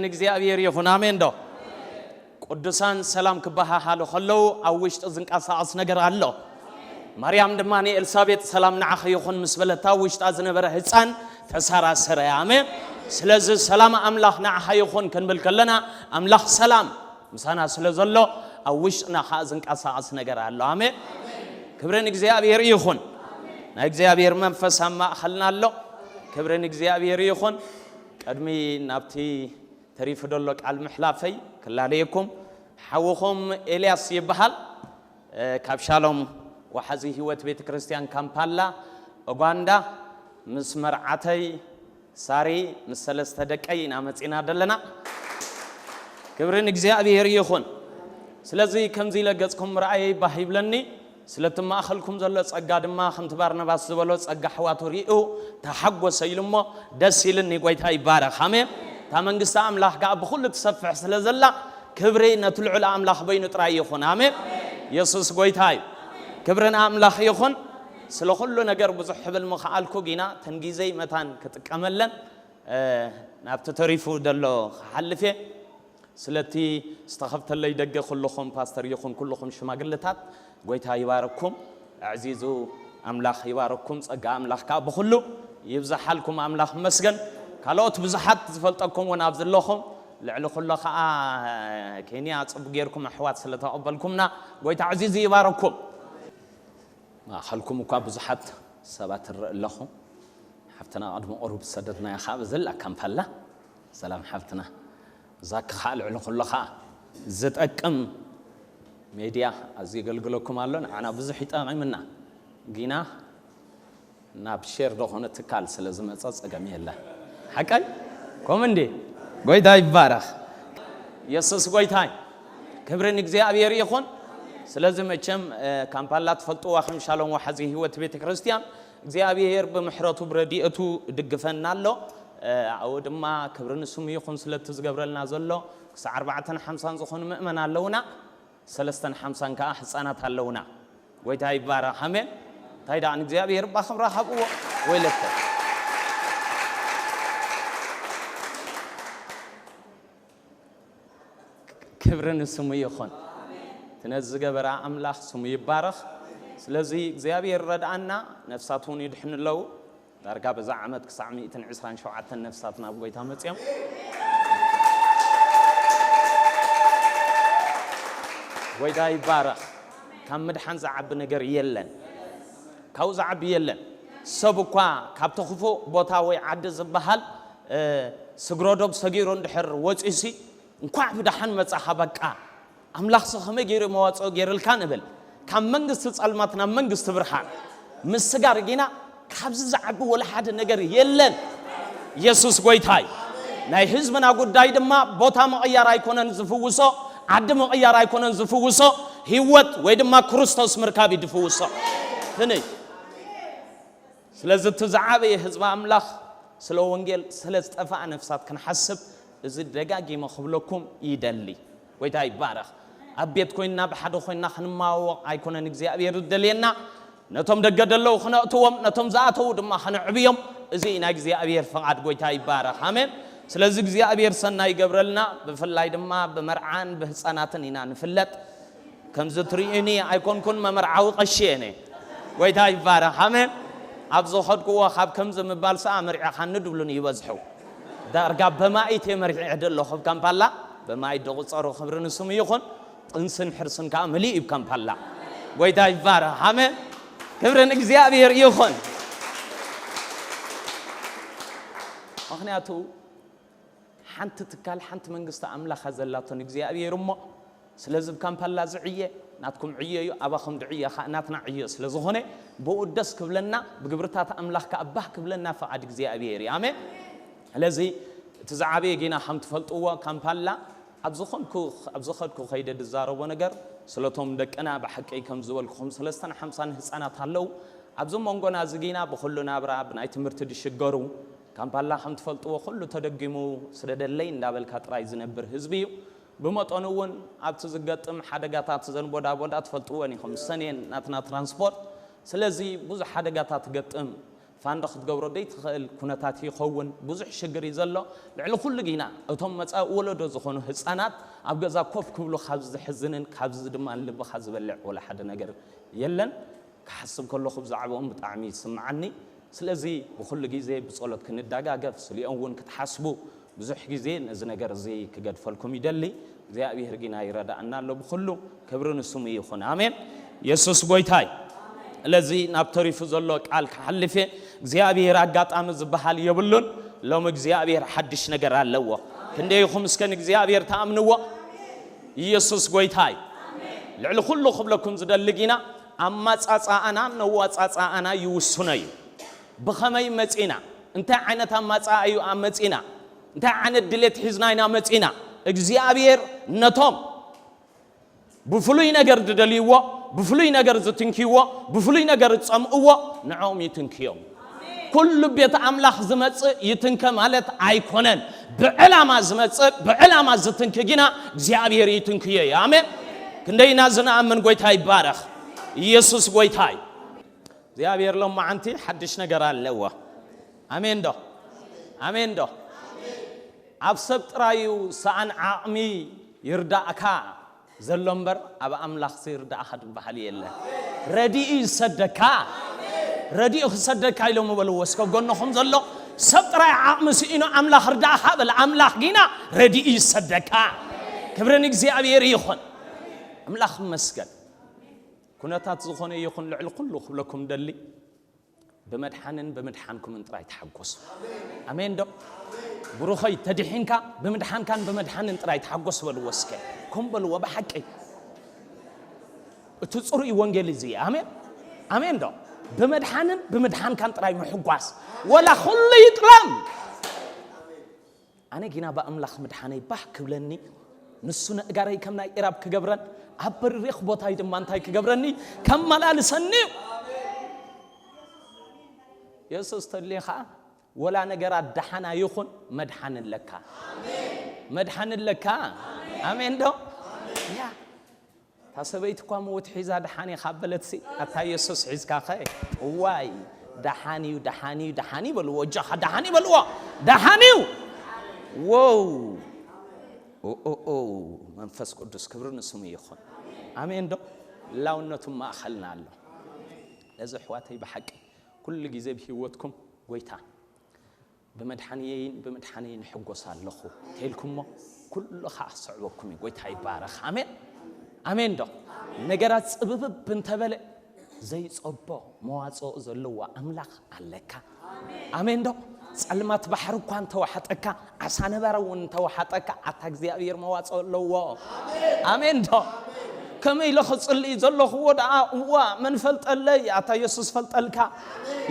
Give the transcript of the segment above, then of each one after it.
ንእግዚኣብሔር ይኹን። ኣሜን ዶ? ቅዱሳን ሰላም ክበሃሃሉ ከለዉ ኣብ ውሽጢ ዝንቀሳቐስ ነገር ኣሎ። ማርያም ድማ ንኤልሳቤጥ ሰላም ንዓኺ ይኹን ምስ በለታ ውሽጣ ዝነበረ ህፃን ተሰራሰረ። ኣሜን። ስለዚ ሰላም ኣምላኽ ንዓኻ ይኹን ክንብል ከለና ኣምላኽ ሰላም ምሳና ስለ ዘሎ ኣብ ውሽጥና ከዓ ዝንቀሳቐስ ነገር ኣሎ። ኣሜን። ክብሪ ንእግዚኣብሔር ይኹን። ናይ እግዚኣብሔር መንፈስ ኣብ ማእኸልና ኣሎ። ክብሪ ንእግዚኣብሔር ይኹን። ቅድሚ ናብቲ ተሪፉ ዘሎ ቃል ምሕላፈይ ክላለየኩም፣ ሓውኹም ኤልያስ ይበሃል። እ፣ ካብ ሻሎም ወሓዚ ህይወት ቤተ ክርስቲያን ካምፓላ ኡጋንዳ ምስ መርዓተይ ሳሪ ምስ ሰለስተ ደቀይ ኢና መጺና ዘለና። ክብሪ ንእግዚኣብሔር ይኹን። ስለዚ ከምዚ ኢለ ገጽኩም ምርኣየይ ባህ ይብለኒ። ስለቲ ማእኸልኩም ዘሎ ጸጋ ድማ ከምቲ ባርናባስ ዝበሎ ጸጋ ኣሕዋቱ ሪኡ ተሓጎሰ ኢሉ እሞ ደስ ኢልኒ። ጎይታ ይባረኽ። ኣሜን። እታ መንግስቲ ኣምላኽ ከኣ ብኹሉ ትሰፍሕ ስለ ዘላ ክብሪ ነቲ ልዑል ኣምላኽ በይኑ ጥራይ ይኹን። ኣሜን። የሱስ ጎይታ እዩ። ክብሪ ንኣምላኽ ይኹን። ስለ ኩሉ ነገር ብዙሕ ክብል ምኽኣልኩ፣ ጊና ተን ግዜይ መታን ክጥቀመለን፣ እ፣ ናብቲ ተሪፉ ዘሎ ክሓልፍ እየ። ስለቲ ዝተኸፍተለይ ደገ ኩልኹም ፓስተር ይኹን ኩልኹም ሽማግለታት፣ ጎይታ ይባረኩም፣ ኣዕዚዙ ኣምላኽ ይባረኩም፣ ጸጋ ኣምላኽ ከኣ ብኹሉ ይብዝሓልኩም። ኣምላኽ ይመስገን። ካልኦት ብዙሓት ዝፈልጠኩም እውን ኣብዚ ኣለኹም። ልዕሊ ኩሎ ከኣ ኬንያ ጽቡቅ ጌርኩም ኣሕዋት ስለ ተቐበልኩምና፣ ጎይታ ኣዕዚዙ ይባረኩም። ማእኸልኩም እኳ ብዙሓት ሰባት እርኢ ኣለኹ። ሓፍትና ቅድሚ ቁሩብ ዝሰደድናያ ከኣ ብዘላ ካምፓላ። ሰላም ሓፍትና። እዛ ክኻእ ልዕሊ ኩሎ ከኣ ዝጠቅም ሜድያ ኣዝዩ የገልግለኩም ኣሎ። ንዓና ብዙሕ ይጠቕምና። ጊና ናብ ሼር ዝኾነ ትካል ስለ ዝመጸ ጸገም የለን። ሓቀይ? ከምኡ እንዴ? ጎይታ ይባረኽ። የሱስ ጎይታ እዩ። ክብሪ ንእግዚኣብሔር ይኹን። ስለዚ መቸም፣ እ፣ ካምፓላ ትፈልጥዋ ከም ሻሎም ወሓዚ ህይወት ቤተ ክርስቲያን፣ እግዚኣብሔር ብምሕረቱ ብረድኤቱ ድግፈና ኣሎ። እ፣ ኣብኡ ድማ ክብሪ ንስሙ ይኹን ስለቲ ዝገብረልና ዘሎ። ክሳዕ ኣርባዕተን ሓምሳን ዝኾኑ ምእመን ኣለውና። ሰለስተን ሓምሳን ከኣ ህፃናት ኣለውና። ጎይታ ይባረኽ። ኣሜን። እንታይ ደኣ ንእግዚኣብሔር እባ ክብራ ሃብዎ። ወይለከ። ክብሪ ንስሙ ይኹን። እቲ ነዚ ዝገበረ ኣምላኽ ስሙ ይባረኽ። ስለዚ እግዚኣብሔር ረድኣና፣ ነፍሳት እውን ይድሕኑ ኣለዉ። ዳርጋ በዛ ዓመት ክሳዕ ሚእትን ዕስራን ሸውዓተን ነፍሳት ናብ ጎይታ መጽዮም። ጎይታ ይባረኽ። ካብ ምድሓን ዝዓቢ ነገር የለን። ካብኡ ዝዓቢ የለን። ሰብ እኳ ካብቲ ክፉእ ቦታ ወይ ዓዲ ዝበሃል፣ እ፣ ስግረዶብ ሰጊሩ እንድሕር ወጺኡሲ፣ እንኳዕ ብደሓን መጻኻ በቃ። ኣምላኽሲ ከመይ ገይሩ መዋጽኦ ገይርልካ ንብል። ካብ መንግስቲ ጸልማት ናብ መንግስቲ ብርሃን ምስጋር ጊና ካብዚ ዝዓቢ ወላ ሓደ ነገር የለን። የሱስ ጎይታይ። ናይ ህዝብና ጉዳይ ድማ ቦታ ምቕያር ኣይኮነን ዝፍውሶ፣ ዓዲ ምቕያር ኣይኮነን ዝፍውሶ፣ ህይወት ወይ ድማ ክርስቶስ ምርካብ እዩ ዝፍውሶ። ትንይ ስለዚ እቲ ዝዓበየ ህዝቢ ኣምላኽ ስለ ወንጌል ስለ ዝጠፍኣ ነፍሳት ክንሓስብ እዚ ደጋጊመ ክብለኩም ይደሊ። ጎይታ ይባረኽ። ኣብ ቤት ኮይንና ብሓደ ኮይንና ክንማወቕ ኣይኮነን እግዚኣብሔር ዝደልየና። ነቶም ደገ ደለዉ ክነእትዎም፣ ነቶም ዝኣተዉ ድማ ከነዕብዮም። እዚ ናይ እግዚኣብሔር ፍቓድ። ጎይታ ይባረኽ። ኣሜን። ስለዚ እግዚኣብሔር ሰናይ ይገብረልና። ብፍላይ ድማ ብመርዓን ብህፃናትን ኢና ንፍለጥ። ከምዚ ትርእዩኒ ኣይኮንኩን መመርዓዊ ቀሺ እየ እኔ። ጎይታ ይባረኽ። ኣሜን። ኣብ ዝኸድኩዎ ካብ ከምዚ ምባል ሰኣ መርዒኻኒ ድብሉኒ ይበዝሑ። ዳርጋ በማኢት እየ መርዒ ዘለኹ ኣብ ካምፓላ። በማኢት ደቑፀሩ ክብሪ ንስሙ ይኹን። ጥንስን ሕርስን ከዓ መሊኡ እዩ ካምፓላ። ጎይታ ይባረኽ። ኣሜን። ክብሪ ንእግዚኣብሔር ይኹን። ምኽንያቱ ሓንቲ ትካል ሓንቲ መንግስቲ ኣምላኽ ዘላቶ ንእግዚኣብሔር እሞ፣ ስለዚ ኣብ ካምፓላ ዝዕየ ናትኩም ዕዮ እዩ፣ ኣባኹም ድዕየ ኸዓ ናትና ዕዮ ስለ ዝኾነ፣ ብኡ ደስ ክብለና፣ ብግብርታት ኣምላኽ ከኣ ባህ ክብለና ፍቓድ እግዚኣብሔር እዩ። ኣሜን። ስለዚ እቲ ዝዓበየ ጌና ከም ትፈልጥዎ ካምፓላ ኣብ ዝኾንኩ ኣብ ዝኸድኩ ከይደ ዝዛረቦ ነገር ስለቶም ደቅና ብሓቀይ ከም ዝበልኩኹም ሰለስተን ሓምሳን ህፃናት ኣለዉ። ኣብዚ መንጎና እዚ ጌና ብኹሉ ናብራ ብናይ ትምህርቲ ዝሽገሩ ካምፓላ ከም ትፈልጥዎ ኩሉ ተደጊሙ ስደደለይ እንዳበልካ ጥራይ ዝነብር ህዝቢ እዩ። ብመጠኑ እውን ኣብቲ ዝገጥም ሓደጋታት ዘን ቦዳቦዳ ትፈልጥወን ኢኹም። ሰኔን ናትና ትራንስፖርት ስለዚ ብዙሕ ሓደጋታት ትገጥም። ፋንድ ክትገብሮ ዘይትኽእል ኩነታት ይኸውን። ብዙሕ ሽግር እዩ ዘሎ። ልዕሊ ኩሉ ግና እቶም መጻኢ ወለዶ ዝኾኑ ህጻናት ኣብ ገዛ ኮፍ ክብሉ ካብ ዘሕዝንን ካብዚ ድማ ልብኻ ዝበልዕ ወላ ሓደ ነገር የለን። ክሓስብ ከለኹ ብዛዕባኦም ብጣዕሚ ይስምዓኒ። ስለዚ ብኹሉ ግዜ ብጸሎት ክንደጋገፍ፣ ስሊኦም እውን ክትሓስቡ ብዙሕ ግዜ ነዚ ነገር እዚ ክገድፈልኩም ይደሊ። እግዚኣብሔር ግና ይረዳእና ኣሎ ብኹሉ። ክብሪ ንስሙ ይኹን። ኣሜን። የሱስ ጎይታይ። ስለዚ ናብ ተሪፉ ዘሎ ቃል ክሓልፍ እየ። እግዚኣብሔር ኣጋጣሚ ዝበሃል የብሉን። ሎም እግዚኣብሔር ሓድሽ ነገር ኣለዎ። ክንደይ ኢኹም እስከ ንእግዚኣብሔር ተኣምንዎ? ኢየሱስ ጎይታይ። ልዕሊ ኩሉ ክብለኩም ዝደሊ ግና ኣማጻጻኣና ነዋጻጻኣና ይውስኖ እዩ። ብኸመይ መጺና? እንታይ ዓይነት ኣማጻኣ እዩ ኣመጺና? እንታይ ዓይነት ድሌት ሒዝና ኢና መጺና? እግዚኣብሔር ነቶም ብፍሉይ ነገር ዝደልይዎ፣ ብፍሉይ ነገር ዝትንክይዎ፣ ብፍሉይ ነገር ዝጸምእዎ ንዕኦም ይትንክዮም። ኩሉ ቤት ኣምላኽ ዝመጽእ ይትንከ ማለት ኣይኮነን። ብዕላማ ዝመጽእ፣ ብዕላማ ዝትንኪ ግና እግዚኣብሔር ይትንክዮ እዩ። ኣሜን። ክንደይና ዝንኣምን ጎይታ ይባረኽ። ኢየሱስ ጎይታ እዩ። እግዚኣብሔር ሎማዓንቲ ሓድሽ ነገር ኣለዎ። ኣሜን ዶ? ኣሜን ዶ? ኣብ ሰብ ጥራዩ ሰኣን ዓቕሚ ይርዳእካ ዘሎ እምበር ኣብ ኣምላኽ ዘይርዳእኻ ዝበሃል የለን። ረድኢ ይሰደካ። ረድኢ ክሰደካ ኢሎም በልዎ እስከ ጎንኹም ዘሎ ሰብ ጥራይ ዓቕሚ ስኢኑ ኣምላኽ ርዳእኻ በል። ኣምላኽ ጊና ረድኢ ይሰደካ። ክብሪ ንእግዚኣብሔር ይኹን። ኣምላኽ ይመስገን። ኩነታት ዝኾነ ይኹን ልዕሊ ኩሉ ክብለኩም ደሊ ብመድሓንን ብምድሓንኩምን ጥራይ ተሓጎሱ። ኣሜን ዶ? ብሩኸይ ተድሒንካ ብምድሓንካን ብምድሓንን ጥራይ ተሓጎስ በልዎ እስከ። ኮም በልዎ ብሓቂ። እቲ ጽሩይ ወንጌል እዚ። ኣሜን። ኣሜን ዶ? ብመድሓንን ብምድሓንካን ጥራይ ምሕጓስ። ወላ ኩሉ ይጥለም። ኣነ ጊና ብኣምላኽ ምድሓነይ ባህ ክብለኒ፣ ንሱ ነእጋረይ ከም ናይ ኢራብ ክገብረን፣ ኣብ በሪኽ ቦታይ ድማ እንታይ ክገብረኒ? ከመላልሰኒ እዩ። የሱስ ተድልየ ኸዓ፣ ወላ ነገራት ደሓና ይኹን፣ መድሓን ኣለካ። መድሓን ኣለካ። ኣሜን ዶ? ያ። እታ ሰበይቲ እኳ ምውት ሒዛ ደሓን ኢኻ በለትሲ፣ ኣታ የሱስ ሒዝካ ኸ? እዋይ፣ ደሓን እዩ፣ ደሓን እዩ፣ ደሓን እዩ በልዎ፣ እጃኻ ደሓን እዩ በልዎ። ደሓን እዩ። ዎው። ኦ፣ ኦ፣ ኦ፣ መንፈስ ቅዱስ ክብሪ ንስሙ ይኹን። ኣሜን ዶ? ህላውነቱ ማእኸልና ኣሎ። ነዚ ኣሕዋተይ ብሓቂ ኩሉ ግዜ ብህይወትኩም ጎይታ ብመድሓንየይን ብምድሓነይን እሕጎስ ኣለኹ ተልኩሞ፣ ኩሉ ኸዓ ክስዕበኩም እዩ። ጎይታ ይባረኽ። ኣሜን። ኣሜን ዶ? ነገራት ጽብብብ እንተበለ ዘይጸቦ መዋጽኦ ዘለዎ ኣምላኽ ኣለካ። ኣሜን ዶ? ጸልማት ባሕሪ እኳ እንተወሓጠካ፣ ዓሳ ነባሪ እውን እንተወሓጠካ፣ ኣታ እግዚኣብሔር መዋጽኦ ኣለዎ። ኣሜን ዶ? ከመይ ኢለ ክጽልኢ ዘለኽዎ ደኣ? እዋ፣ መን ፈልጠለይ? ኣታ የሱስ ፈልጠልካ።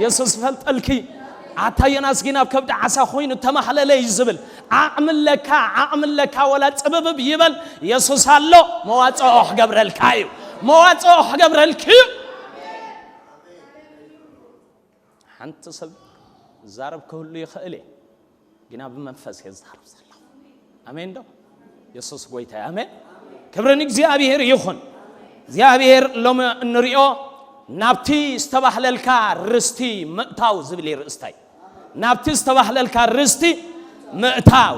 የሱስ ፈልጠልኪ። ኣታ ዮናስ ግን ኣብ ከብዲ ዓሳ ኮይኑ ተማህለለ እዩ ዝብል። ዓቕሚ ኣለካ፣ ዓቕሚ ኣለካ፣ ወላ ጽብብብ ይበል፣ የሱስ ኣሎ፣ መዋጽኦ ክገብረልካ እዩ። መዋጽኦ ክገብረልኪ እዩ። ሓንቲ ሰብ ዛረብ ክህሉ ይኽእል እየ፣ ግና ብመንፈስ እየ ዝዛረብ ዘለኹ። ኣሜን ዶ? የሱስ ጎይታ እዩ። ኣሜን። ክብሪ ንእግዚኣብሔር ይኹን። እግዚኣብሔር ሎሚ እንሪኦ ናብቲ ዝተባህለልካ ርስቲ ምእታው ዝብል እዩ ርእስታይ። ናብቲ ዝተባህለልካ ርስቲ ምእታው።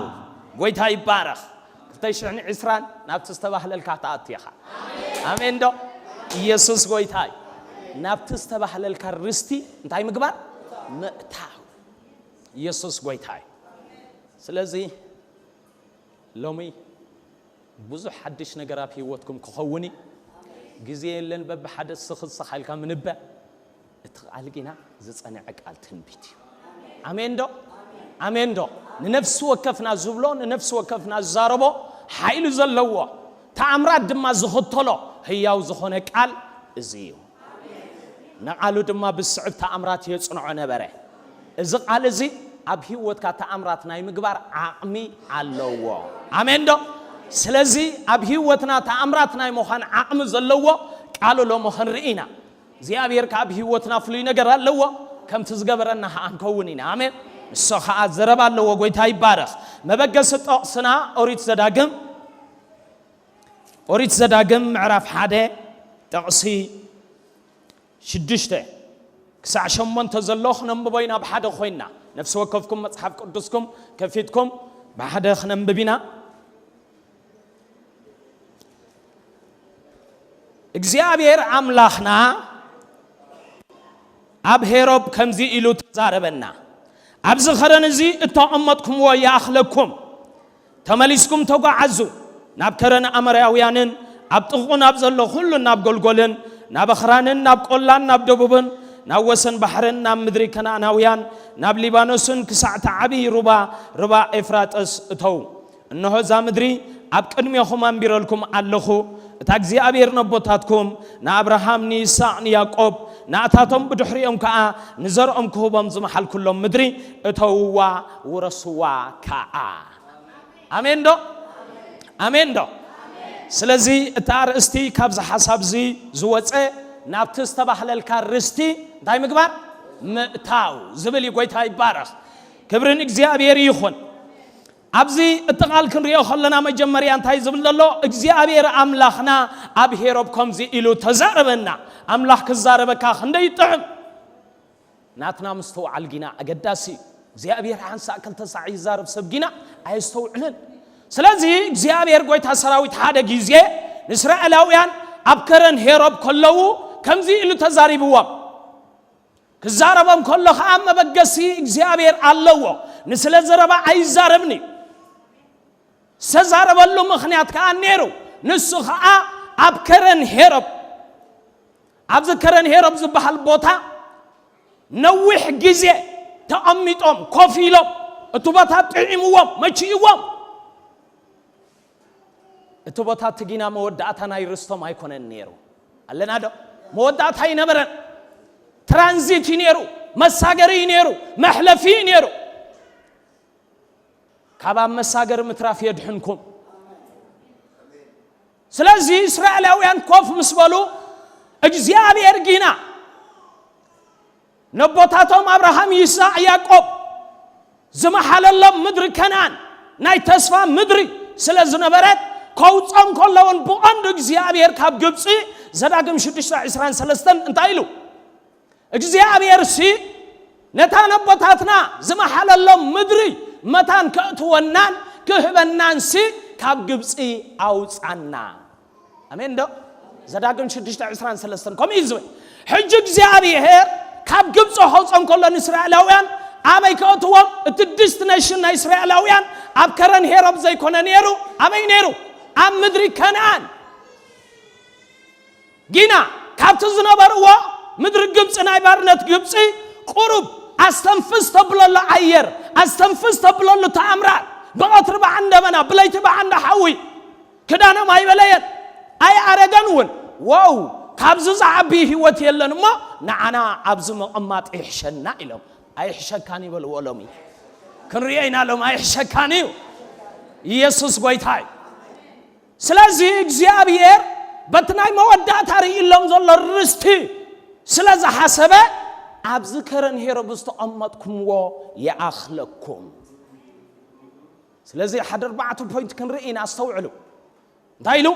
ጎይታ ይባረኽ። ክልተ ሽሕን ዕስራን ናብቲ ዝተባህለልካ ትኣቱ ኢኻ። ኣሜን ዶ? ኢየሱስ ጎይታ እዩ። ናብቲ ዝተባህለልካ ርስቲ እንታይ ምግባር? ምእታው። ኢየሱስ ጎይታ እዩ። ስለዚ ሎሚ ብዙሕ ሓድሽ ነገር ኣብ ህይወትኩም ክኸውን እዩ። ግዜ የለን በብሓደ ስኽ ስኽ ኢልካ ምንባእ። እቲ ቃል ግና ዝጸንዐ ቃል ትንቢት እዩ። ኣሜን ዶ? ኣሜን ዶ? ንነፍሲ ወከፍና ዝብሎ፣ ንነፍሲ ወከፍና ዝዛረቦ ሓይሊ ዘለዎ፣ ተኣምራት ድማ ዝኽተሎ ህያው ዝኾነ ቃል እዚ እዩ። ንቓሉ ድማ ብስዕብ ተኣምራት የጽንዖ ነበረ። እዚ ቃል እዚ ኣብ ህይወትካ ተኣምራት ናይ ምግባር ዓቕሚ ኣለዎ። ኣሜን ዶ? ስለዚ ኣብ ህይወትና ተኣምራት ናይ ምዃን ዓቕሚ ዘለዎ ቃሉ ሎሚ ክንርኢ ኢና። እግዚኣብሔር ከኣ ኣብ ህይወትና ፍሉይ ነገር ኣለዎ። ከምቲ ዝገበረና ከኣ ንከውን ኢና። ኣሜን። ንሱ ከኣ ዘረባ ኣለዎ። ጎይታ ይባረኽ። መበገሲ ጠቕስና ኦሪት ዘዳግም፣ ኦሪት ዘዳግም ምዕራፍ ሓደ ጥቕሲ ሽዱሽተ። ክሳዕ ሸሞንተ ዘሎ ክነንብቦ ኢና ብሓደ ኮይና። ነፍሲ ወከፍኩም መጽሓፍ ቅዱስኩም ከፊትኩም ብሓደ ክነንብብ ኢና። እግዚኣብሔር ኣምላኽና ኣብ ሄሮብ ከምዚ ኢሉ ተዛረበና፣ "ኣብዚ ኸረን እዚ እተቐመጥኩምዎ ይኣኽለኩም። ተመሊስኩም ተጓዓዙ፣ ናብ ከረን ኣመራውያንን ኣብ ጥቕኡ ናብ ዘሎ ኹሉ ናብ ጎልጎልን ናብ ኣኽራንን ናብ ቆላን ናብ ደቡብን ናብ ወሰን ባሕርን ናብ ምድሪ ከነኣናውያን ናብ ሊባኖስን ክሳዕ እቲ ዓብዪ ሩባ፣ ሩባ ኤፍራጥስ እተዉ። እንሆ እዛ ምድሪ ኣብ ቅድሜኹም ኣንቢረልኩም ኣለኹ። እታ እግዚኣብሔር ነቦታትኩም ንኣብርሃም፣ ንይስሐቅ፣ ንያዕቆብ፣ ናእታቶም ብድሕሪኦም ከኣ ንዘርኦም ክህቦም ዝመሓልኩሎም ምድሪ እተውዋ፣ ውረስዋ ከኣ።" ኣሜን ዶ? ኣሜን ዶ? ስለዚ እቲ ኣርእስቲ ካብዚ ሓሳብ እዚ ዝወፀ ናብቲ ዝተባህለልካ ርስቲ እንታይ ምግባር? ምእታው ዝብል እዩ። ጎይታ ይባረኽ። ክብሪ ንእግዚኣብሔር ይኹን። ኣብዚ እቲ ቃል ክንሪኦ ከለና መጀመርያ እንታይ ዝብል ዘሎ? እግዚኣብሔር ኣምላኽና ኣብ ሄሮብ ከምዚ ኢሉ ተዛረበና። ኣምላኽ ክዛረበካ ክንደይ ይጥዕም። ናትና ምስትውዓል ጊና ኣገዳሲ እዩ። እግዚኣብሔር ሓንሳእ ክልተ ሳዕ ይዛረብ፣ ሰብ ጊና ኣየስተውዕልን። ስለዚ እግዚኣብሔር ጎይታ ሰራዊት ሓደ ግዜ ንእስራኤላውያን ኣብ ከረን ሄሮብ ከለዉ ከምዚ ኢሉ ተዛሪብዎም። ክዛረቦም ከሎ ኸዓ መበገሲ እግዚኣብሔር ኣለዎ። ንስለ ዘረባ ኣይዛረብን እዩ። ዝተዛረበሉ ምኽንያት ከኣ ነይሩ። ንሱ ኸዓ ኣብ ከረን ሄሮብ፣ ኣብዚ ከረን ሄሮብ ዝበሃል ቦታ ነዊሕ ግዜ ተቐሚጦም፣ ኮፍ ኢሎም፣ እቲ ቦታ ጥዒምዎም፣ መችእዎም። እቲ ቦታ እቲ ጊና መወዳእታ ናይ ርስቶም ኣይኮነን ነይሩ። ኣለና ዶ? መወዳእታ ኣይነበረን። ትራንዚት እዩ ነይሩ፣ መሳገሪ እዩ ነይሩ፣ መሕለፊ እዩ ነይሩ። ካብ ኣብ መሳገሪ ምትራፍ የድሕንኩም። ስለዚ እስራኤላውያን ኮፍ ምስ በሉ፣ እግዚኣብሔር ጊና ነቦታቶም ኣብርሃም፣ ይስሐቅ፣ ያዕቆብ ዝመሓለሎም ምድሪ ከነኣን ናይ ተስፋ ምድሪ ስለ ዝነበረት፣ ከውጾም ከለውን ብቐንዱ እግዚኣብሔር ካብ ግብፂ፣ ዘዳግም ሽዱሽተ ዕስራን ሰለስተን እንታይ ኢሉ? እግዚኣብሔርሲ ነታ ነቦታትና ዝመሓለሎም ምድሪ መታን ከእትወናን ክህበናንሲ ካብ ግብፂ ኣውፃና። ኣሜን ዶ? ዘዳግም ሽዱሽተ ዕስራን ሰለስተን ከምኡ እዩ ዝብል። ሕጂ እግዚኣብሔር ካብ ግብፂ ከውፅኦም ከሎ ንእስራኤላውያን ኣበይ ከእትዎም? እቲ ዲስቲኔሽን ናይ እስራኤላውያን ኣብ ከረን ሄሮብ ዘይኮነ ነይሩ። ኣበይ ነይሩ? ኣብ ምድሪ ከነኣን። ጊና ካብቲ ዝነበርዎ ምድሪ ግብፂ፣ ናይ ባርነት ግብፂ፣ ቁሩብ ኣስተንፍስ ተብለሉ ኣየር፣ ኣስተንፍስ ተብለሉ ተኣምራት፣ ብቐትሪ ብዓንደ መና፣ ብለይቲ ብዓንደ ሓዊ፣ ክዳኖም ኣይበለየን፣ ኣይኣረገን እውን። ዋው፣ ካብዚ ዝዓቢ ህይወት የለን እሞ ንዓና ኣብዚ ምቕማጥ ይሕሸና ኢሎም። ኣይሕሸካን ይበልዎ ሎሚ። ክንሪኦ ኢና ሎም፣ ኣይሕሸካን እዩ። ኢየሱስ ጎይታ እዩ። ስለዚ እግዚኣብሔር በቲ ናይ መወዳእታ ርእይሎም ዘሎ ርስቲ ስለ ዝሓሰበ፣ "ኣብዚ ከረን ሄሮብ ዝተቐመጥኩምዎ ይኣኽለኩም።" ስለዚ ሓደ ኣርባዕተ ፖይንት ክንርኢ ኢና፣ ኣስተውዕሉ። እንታይ ኢሉ?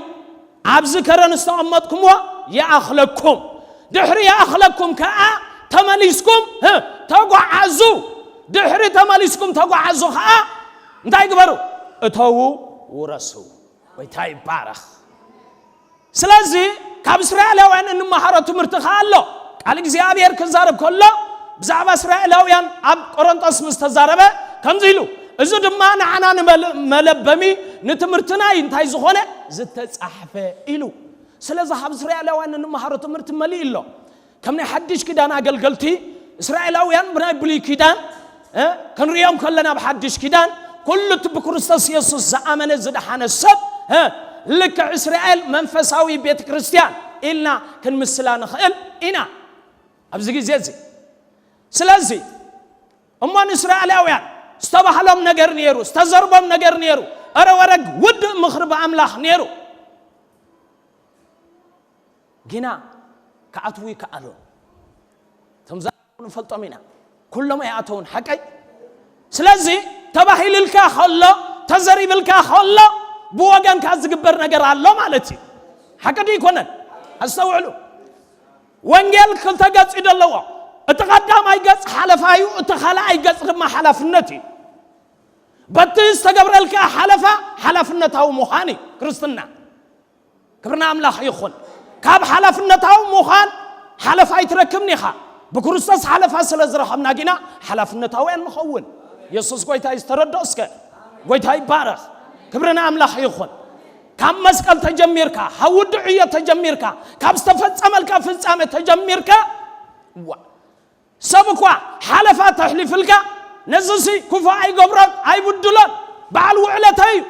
"ኣብዚ ከረን ዝተቐመጥኩምዎ ይኣኽለኩም፣ ድሕሪ ይኣኽለኩም ከኣ ተመሊስኩም፣ ህ፣ ተጓዓዙ፣ ድሕሪ ተመሊስኩም ተጓዓዙ ከኣ እንታይ ግበሩ? እተዉ፣ ውረሱ።" ጎይታ ይባረኽ። ስለዚ ካብ እስራኤላውያን እንመሃሮ ትምህርቲ ከኣ ኣሎ። ቃል እግዚኣብሔር ክዛረብ ከሎ ብዛዕባ እስራኤላውያን ኣብ ቆሮንጦስ ምስ ተዛረበ ከምዚ ኢሉ፣ "እዚ ድማ ንዓና ንመል-፣ መለበሚ ንትምህርትና እዩ እንታይ ዝኾነ ዝተጻሕፈ" ኢሉ። ስለዚ ካብ እስራኤላውያን እንመሃሮ ትምህርቲ መሊኡ ኣሎ። ከም ናይ ሓድሽ ኪዳን ኣገልገልቲ እስራኤላውያን ብናይ ብሉይ ኪዳን፣ እ፣ ክንሪኦም ከለና ብሓድሽ ኪዳን ኩሉ እቲ ብክርስቶስ የሱስ ዝኣመነ ዝደሓነ ሰብ፣ እ፣ ልክዕ እስራኤል መንፈሳዊ ቤተ ክርስቲያን ኢልና ክንምስላ ንኽእል ኢና ኣብዚ ግዜ እዚ። ስለዚ እሞ ንእስራኤላውያን ዝተባህሎም ነገር ነይሩ፣ ዝተዘርቦም ነገር ነይሩ። እረ ወረግ ውድእ ምኽሪ ብኣምላኽ ነይሩ። ግና ክኣትዉ ይከኣሉ። እቶም ዝኣተዉ ንፈልጦም ኢና። ኩሎም ኣይኣተዉን፣ ሓቀይ? ስለዚ ተባሂልልካ ከሎ፣ ተዘሪብልካ ከሎ፣ ብወገንካ ዝግበር ነገር ኣሎ ማለት እዩ። ሓቂ ድዩ ይኮነን? ኣስተውዕሉ። ወንጌል ክልተ ገጽ እዩ ዘለዎ። እቲ ቀዳማይ ገጽ ሓለፋ እዩ፣ እቲ ካልኣይ ገጽ ድማ ሓላፍነት እዩ። በቲ ዝተገብረልካ ሓለፋ ሓላፍነታዊ ምዃን እዩ ክርስትና። ክብርና ኣምላኽ ይኹን። ካብ ሓላፍነታዊ ምዃን ሓለፋ ኣይትረክብን ኢኻ። ብክርስቶስ ሓለፋ ስለ ዝረኸብና ግና ሓላፍነታውያን ንኸውን። የሱስ ጎይታ እዩ። ዝተረዶ እስከ ጎይታ ይባረኽ። ክብርና ኣምላኽ ይኹን። ካብ መስቀል ተጀሚርካ፣ ካብ ውድዕ ዕዮ ተጀሚርካ፣ ካብ ዝተፈጸመልካ ፍጻሜ ተጀሚርካ፣ ዋ፣ ሰብ እኳ ሓለፋ ተሕሊፍልካ፣ ነዚሲ ክፉእ ኣይገብሮን ኣይብድሎን፣ በዓል ውዕለተይ እዩ፣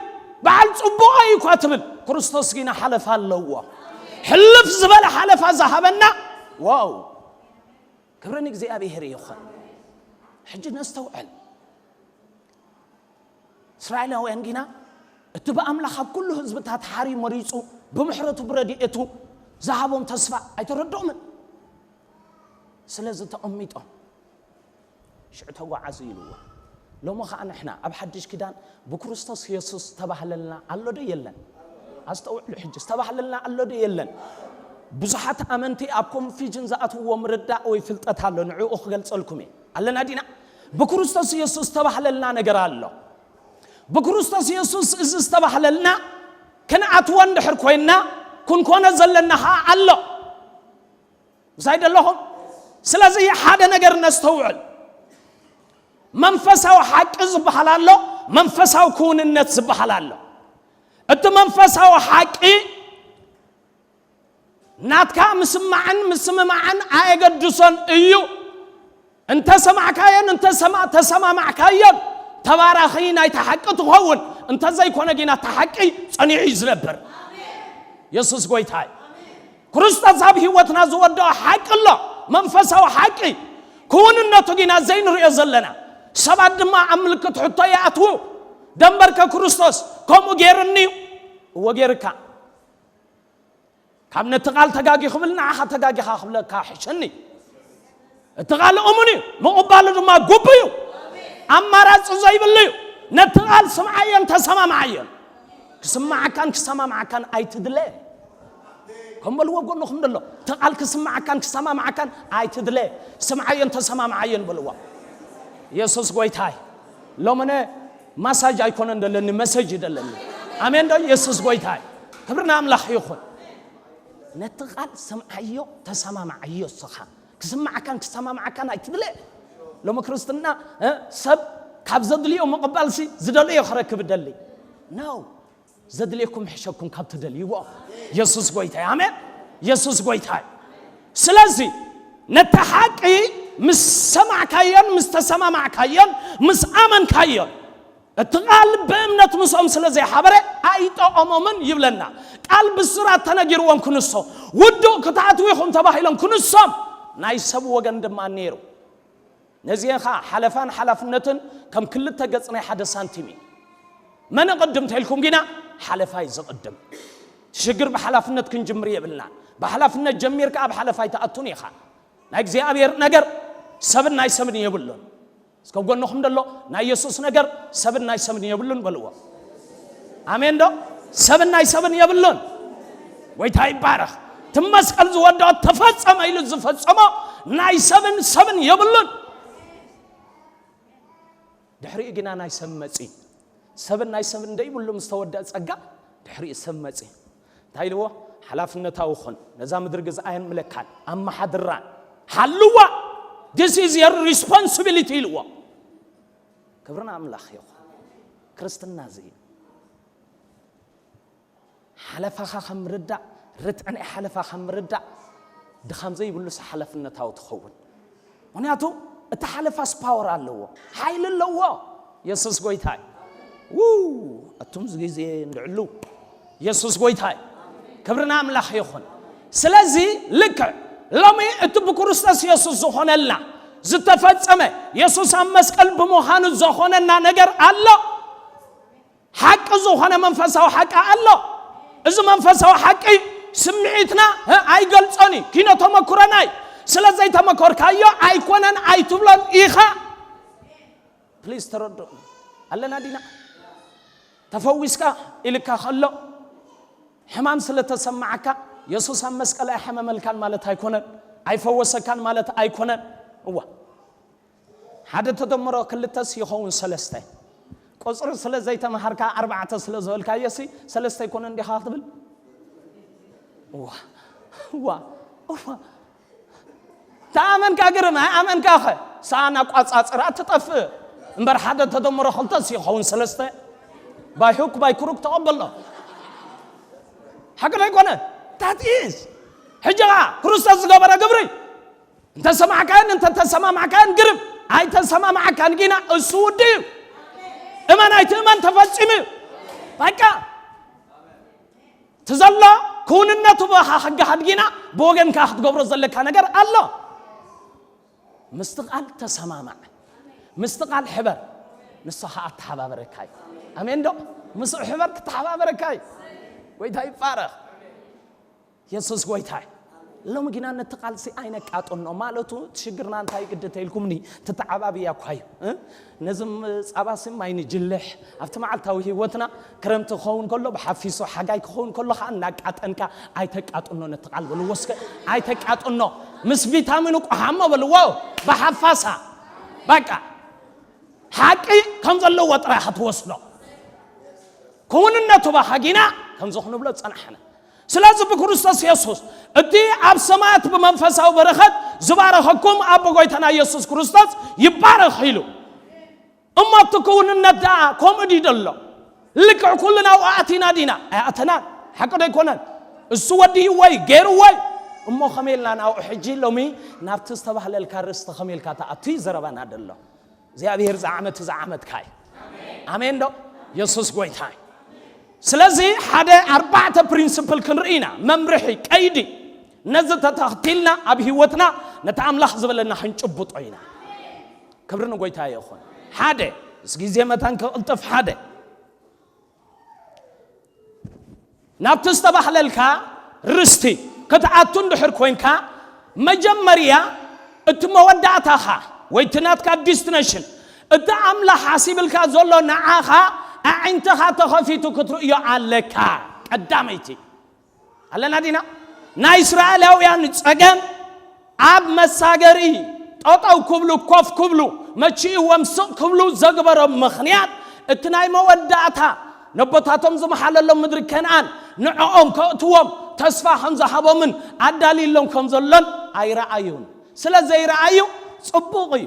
በዓል ጽቡቐይ እዩ እኳ ትብል፣ ክርስቶስ ግና ሓለፋ ኣለዎ። ሕልፍ ዝበለ ሓለፋ ዝሃበና። ዋው፣ ክብሪ ንእግዚኣብሔር ይኹን። ሕጂ ነስተውዕል። እስራኤላውያን ግና እቲ ብኣምላኽ ኣብ ኩሉ ህዝብታት ሓርዩ መሪጹ፣ ብምሕረቱ ብረድኤቱ ዝሃቦም ተስፋ ኣይተረድኦምን። ስለዚ ተቐሚጦም ሽዑ ተጓዓዙ ኢልዎ። ሎሚ ኸኣ ንሕና ኣብ ሓድሽ ኪዳን ብክርስቶስ የሱስ ዝተባህለልና ኣሎ ዶ የለን? ኣስተውዕሉ ሕጂ፣ ዝተባህለልና ኣሎ ዶ የለን? ብዙሓት ኣመንቲ ኣብ ኮንፊዥን ዝኣትውዎ ምርዳእ ወይ ፍልጠት ኣሎ፣ ንዕኡ ክገልጸልኩም እየ። ኣለና ዲና? ብክርስቶስ የሱስ ዝተባህለልና ነገር ኣሎ። ብክርስቶስ የሱስ እዚ ዝተባህለልና ክንኣትዎ እንድሕር ኮይንና፣ ክንኮኖ ዘለና ኸኣ ኣሎ። ምሳይ ደለኹም? ስለዚ ሓደ ነገር ነስተውዕል። መንፈሳዊ ሓቂ ዝበሃል ኣሎ፣ መንፈሳዊ ክውንነት ዝበሃል ኣሎ። እቲ መንፈሳዊ ሓቂ ናትካ ምስማዕን ምስምማዕን ኣየገድሶን እዩ። እንተ ሰማዕካዮን እንተ ሰማ-፣ ተሰማማዕካዮን ተባራኺ ናይታ ሓቂ ትኸውን፣ እንተ ዘይኮነ ግና እታ ሓቂ ጸኒዑ እዩ ዝነብር። የሱስ ጎይታ እዩ። ክርስቶስ ኣብ ህይወትና ዝወደኦ ሓቂ ኣሎ፣ መንፈሳዊ ሓቂ። ክውንነቱ ግና ዘይንርእዮ ዘለና። ሰባት ድማ ኣብ ምልክት ሕቶ ይኣትዉ። ደንበርከ ክርስቶስ ከምኡ ገይሩኒ እዩ። እወ ገይርካ። ካብ ነቲ ቃል ተጋጊ ክብል ንዓኻ ተጋጊኻ ክብለካ ሕሸኒ። እቲ ቃል እሙን እዩ፣ ምቕባሉ ድማ ግቡእ እዩ። ኣማራጺ ዘይብሉ እዩ። ነቲ ቃል ስምዓዮን ተሰማምዓዮን። ክስምዓካን ክሰማምዓካን ኣይትድለ። ከም በልዎ ጎንኹም ዘሎ፣ እቲ ቃል ክስምዓካን ክሰማምዓካን ኣይትድለ። ስምዓዮን ተሰማምዓዮን በልዎ። የሱስ ጎይታይ። ሎምነ ማሳጅ ኣይኮነን ደለኒ፣ መሰጅ ደለኒ። ኣሜን ዶ? የሱስ ጎይታይ። ክብሪ ንኣምላኽ ይኹን። ነቲ ቃል ስምዓዮ፣ ተሰማምዓዮ እስኻ። ክስምዓካን ክሰማምዓካን ኣይትድለ። ሎሚ ክርስትና፣ እ፣ ሰብ ካብ ዘድልዮ ምቕባልሲ ዝደልዮ ክረክብ ደሊ። No። ዘድልየኩም ሕሸኩም ካብ ትደልይዎ። የሱስ ጎይታይ። ኣሜን። የሱስ ጎይታይ። ስለዚ ነቲ ሓቂ ምስ ሰማዕካዮን ምስ ተሰማማዕካዮን ምስ ኣመንካዮን፣ እቲ ቃል ብእምነት ምስኦም ስለ ዘይሓበረ ኣይጠቐሞምን ይብለና። ቃል ብስራት ተነጊርዎም ክንሶ፣ ውዱእ ክትኣትዉ ኢኹም ተባሂሎም ክንሶም፣ ናይ ሰብ ወገን ድማ ነይሩ። ነዚኤ ኸኣ ሓለፋን ሓላፍነትን ከም ክልተ ገጽ ናይ ሓደ ሳንቲም እዩ። መን እቕድም ተልኩም ግና ሓለፋይ ዝቕድም። ሽግር ብሓላፍነት ክንጅምር የብልናን። ብሓላፍነት ጀሚርካ ኣብ ሓለፋይ ትኣቱን ኢኻ። ናይ እግዚኣብሔር ነገር ሰብን ናይ ሰብን የብሉን። እስከ ጎንኹም ደሎ ናይ የሱስ ነገር ሰብን ናይ ሰብን የብሉን በልዎ። ኣሜን ዶ? ሰብን ናይ ሰብን የብሉን። ጎይታ ይባረኽ። እቲ መስቀል ዝወደኦ ተፈጸመ ኢሉ ዝፈጸሞ ናይ ሰብን ሰብን የብሉን። ድሕሪኡ ግና ናይ ሰብ መጺ። ሰብን ናይ ሰብን ደይብሉ ምስ ተወደአ ጸጋ ድሕሪኡ ሰብ መጺ። እንታይ ኢልዎ? ሓላፍነታዊ ኹን። ነዛ ምድሪ ግዝኣየን ምለካን ኣመሓድራን ሓልዋ። This is your responsibility ኢልዎ። ክብርና ኣምላኽ ይኹን። ክርስትና እዚ እዩ። ሓለፋኻ ከም ምርዳእ፣ ርትዕን ሓለፋ ከም ምርዳእ፣ ድኻም ዘይብሉስ ሓላፍነታዊ ትኸውን። ምኽንያቱ እቲ ሓለፋስ ፓወር ኣለዎ፣ ሓይሊ ኣለዎ። የሱስ ጎይታይ። ው፣ ኣቱም እዚ ግዜ እንድዕሉ። የሱስ ጎይታይ። ክብርና ኣምላኽ ይኹን። ስለዚ ልክዕ ሎሚ እቲ ብክርስቶስ የሱስ ዝኾነልና ዝተፈጸመ፣ የሱስ ኣብ መስቀል ብምዃኑ ዝኾነና ነገር ኣሎ። ሓቂ ዝኾነ መንፈሳዊ ሓቂ ኣሎ። እዚ መንፈሳዊ ሓቂ ስምዒትና፣ እ፣ ኣይገልጾን እዩ። ኪኖ ተመኩረናይ። ስለ ዘይተመኮርካዮ ኣይኮነን ኣይትብሎን ኢኻ። ፕሊዝ ተረድኡ። ኣለና ዲና? ተፈዊስካ ኢልካ ከሎ ሕማም ስለ ተሰማዓካ የሱስ ኣብ መስቀል ኣይሓመመልካን ማለት ኣይኮነን። ኣይፈወሰካን ማለት ኣይኮነን። እዋ ሓደ ተደምሮ ክልተስ ይኸውን ሰለስተ። ቁፅሪ ስለ ዘይተምሃርካ ኣርባዕተ ስለ ዝበልካዮሲ ሰለስተ ይኮነ እንዲኻ ክትብል? እዋ እዋ እዋ ተኣመንካ ግርም ኣይኣመንካ ኸ? ሰኣን ኣቋፃፅራ ትጠፍእ እምበር ሓደ ተደምሮ ክልተስ ይኸውን ሰለስተ። ባይሁክ ባይክሩክ ተቐበሎ። ሓቂ ዶ ኣይኮነ? ታቲስ ሕጂ ኸዓ ክርስቶስ ዝገበረ ግብሪ እንተሰማዕካዮን እንተተሰማማዕካዮን ግርም ኣይተሰማማዕካን ጊና እሱ ውዲ እዩ። እመን ኣይትእመን ተፈጺሙ እዩ። በቃ እቲ ዘሎ ክውንነቱ ብኻ ክገሃድ ጊና ብወገንካ ክትገብሮ ዘለካ ነገር ኣሎ። ምስቲ ቃል ተሰማማዕ፣ ምስቲ ቃል ሕበር፣ ንሱ ኸዓ ኣተሓባበረካ እዩ። ኣሜን ዶ? ምስኡ ሕበር ክተሓባበረካ እዩ። ጎይታ ይባረኽ። የሱስ ጎይታ እዩ። ሎሚ ግና ነቲ ቃልሲ ኣይነቃጥኖ ማለቱ እቲ ሽግርና እንታይ ግዲ ተይልኩምኒ ትተዓባብያ እኳ እዩ እ? ነዚ ም- ጻባሲ ማይ ንጅልሕ ኣብቲ መዓልታዊ ህይወትና ክረምቲ ክኸውን ከሎ ብሓፊሱ ሓጋይ ክኸውን ከሎ ከዓ እናቃጠንካ ኣይተቃጥኖ ነቲ ቃል በልዎ እስከ ኣይተቃጥኖ ምስ ቪታሚኑ ቆሓሞ በልዎ ብሓፋሳ በቃ ሓቂ ከም ዘለዎ ጥራይ ክትወስዶ ክውንነቱ ባኻ ጊና ከምዚ ክንብሎ ዝጸናሕና ስለዚ ብክርስቶስ የሱስ እቲ ኣብ ሰማያት ብመንፈሳዊ በረኸት ዝባረኸኩም ኣቦ ጎይታና የሱስ ክርስቶስ ይባረኽ ኢሉ እሞ እቲ ክውንነት ደኣ ከምኡ ድዩ ደሎ ልክዕ ኩልና ኣብኡ ኣቲና ዲና ኣይኣተናን ሓቂ ዶ ኣይኮነን እሱ ወዲእዎ እዩ ገይርዎ እዩ እሞ ከመይ ኢልና ናብኡ ሕጂ ሎሚ ናብቲ ዝተባህለልካ ርእስቲ ከመይ ኢልካ ተኣቱ እዩ ዘረባና ደሎ እግዚኣብሔር ዝዓመት ዝዓመትካ እዩ ኣሜን ዶ የሱስ ጎይታ እዩ ስለዚ ሓደ ኣርባዕተ ፕሪንስፕል ክንርኢ ኢና መምርሒ ቀይዲ ነዚ ተተኽቲልና ኣብ ህይወትና ነቲ ኣምላኽ ዝበለና ክንጭብጦ ኢና ክብሪ ንጎይታ ይኹን ሓደ ምስ ግዜ መታን ክቕልጥፍ ሓደ ናብቲ ዝተባህለልካ ርስቲ ክትኣቱ እንድሕር ኮይንካ መጀመርያ እቲ መወዳእታኻ ወይ እቲ ናትካ ዲስቲነሽን እቲ ኣምላኽ ሓሲብልካ ዘሎ ንዓኻ ኣዒንትኻ ተኸፊቱ ክትርእዮ ኣለካ ቀዳመይቲ ኣለና ዲና ናይ እስራኤላውያን ጸገም ኣብ መሳገሪ ጠጠው ክብሉ ኮፍ ክብሉ መቺእዎም ስቕ ክብሉ ዘግበሮም ምኽንያት እቲ ናይ መወዳእታ ነቦታቶም ዝመሓለሎም ምድሪ ከነኣን ንዕኦም ከእትዎም ተስፋ ከም ዝሃቦምን ኣዳልይሎም ከም ዘሎን ኣይረኣዩን ስለ ዘይረኣዩ ጽቡቕ እዩ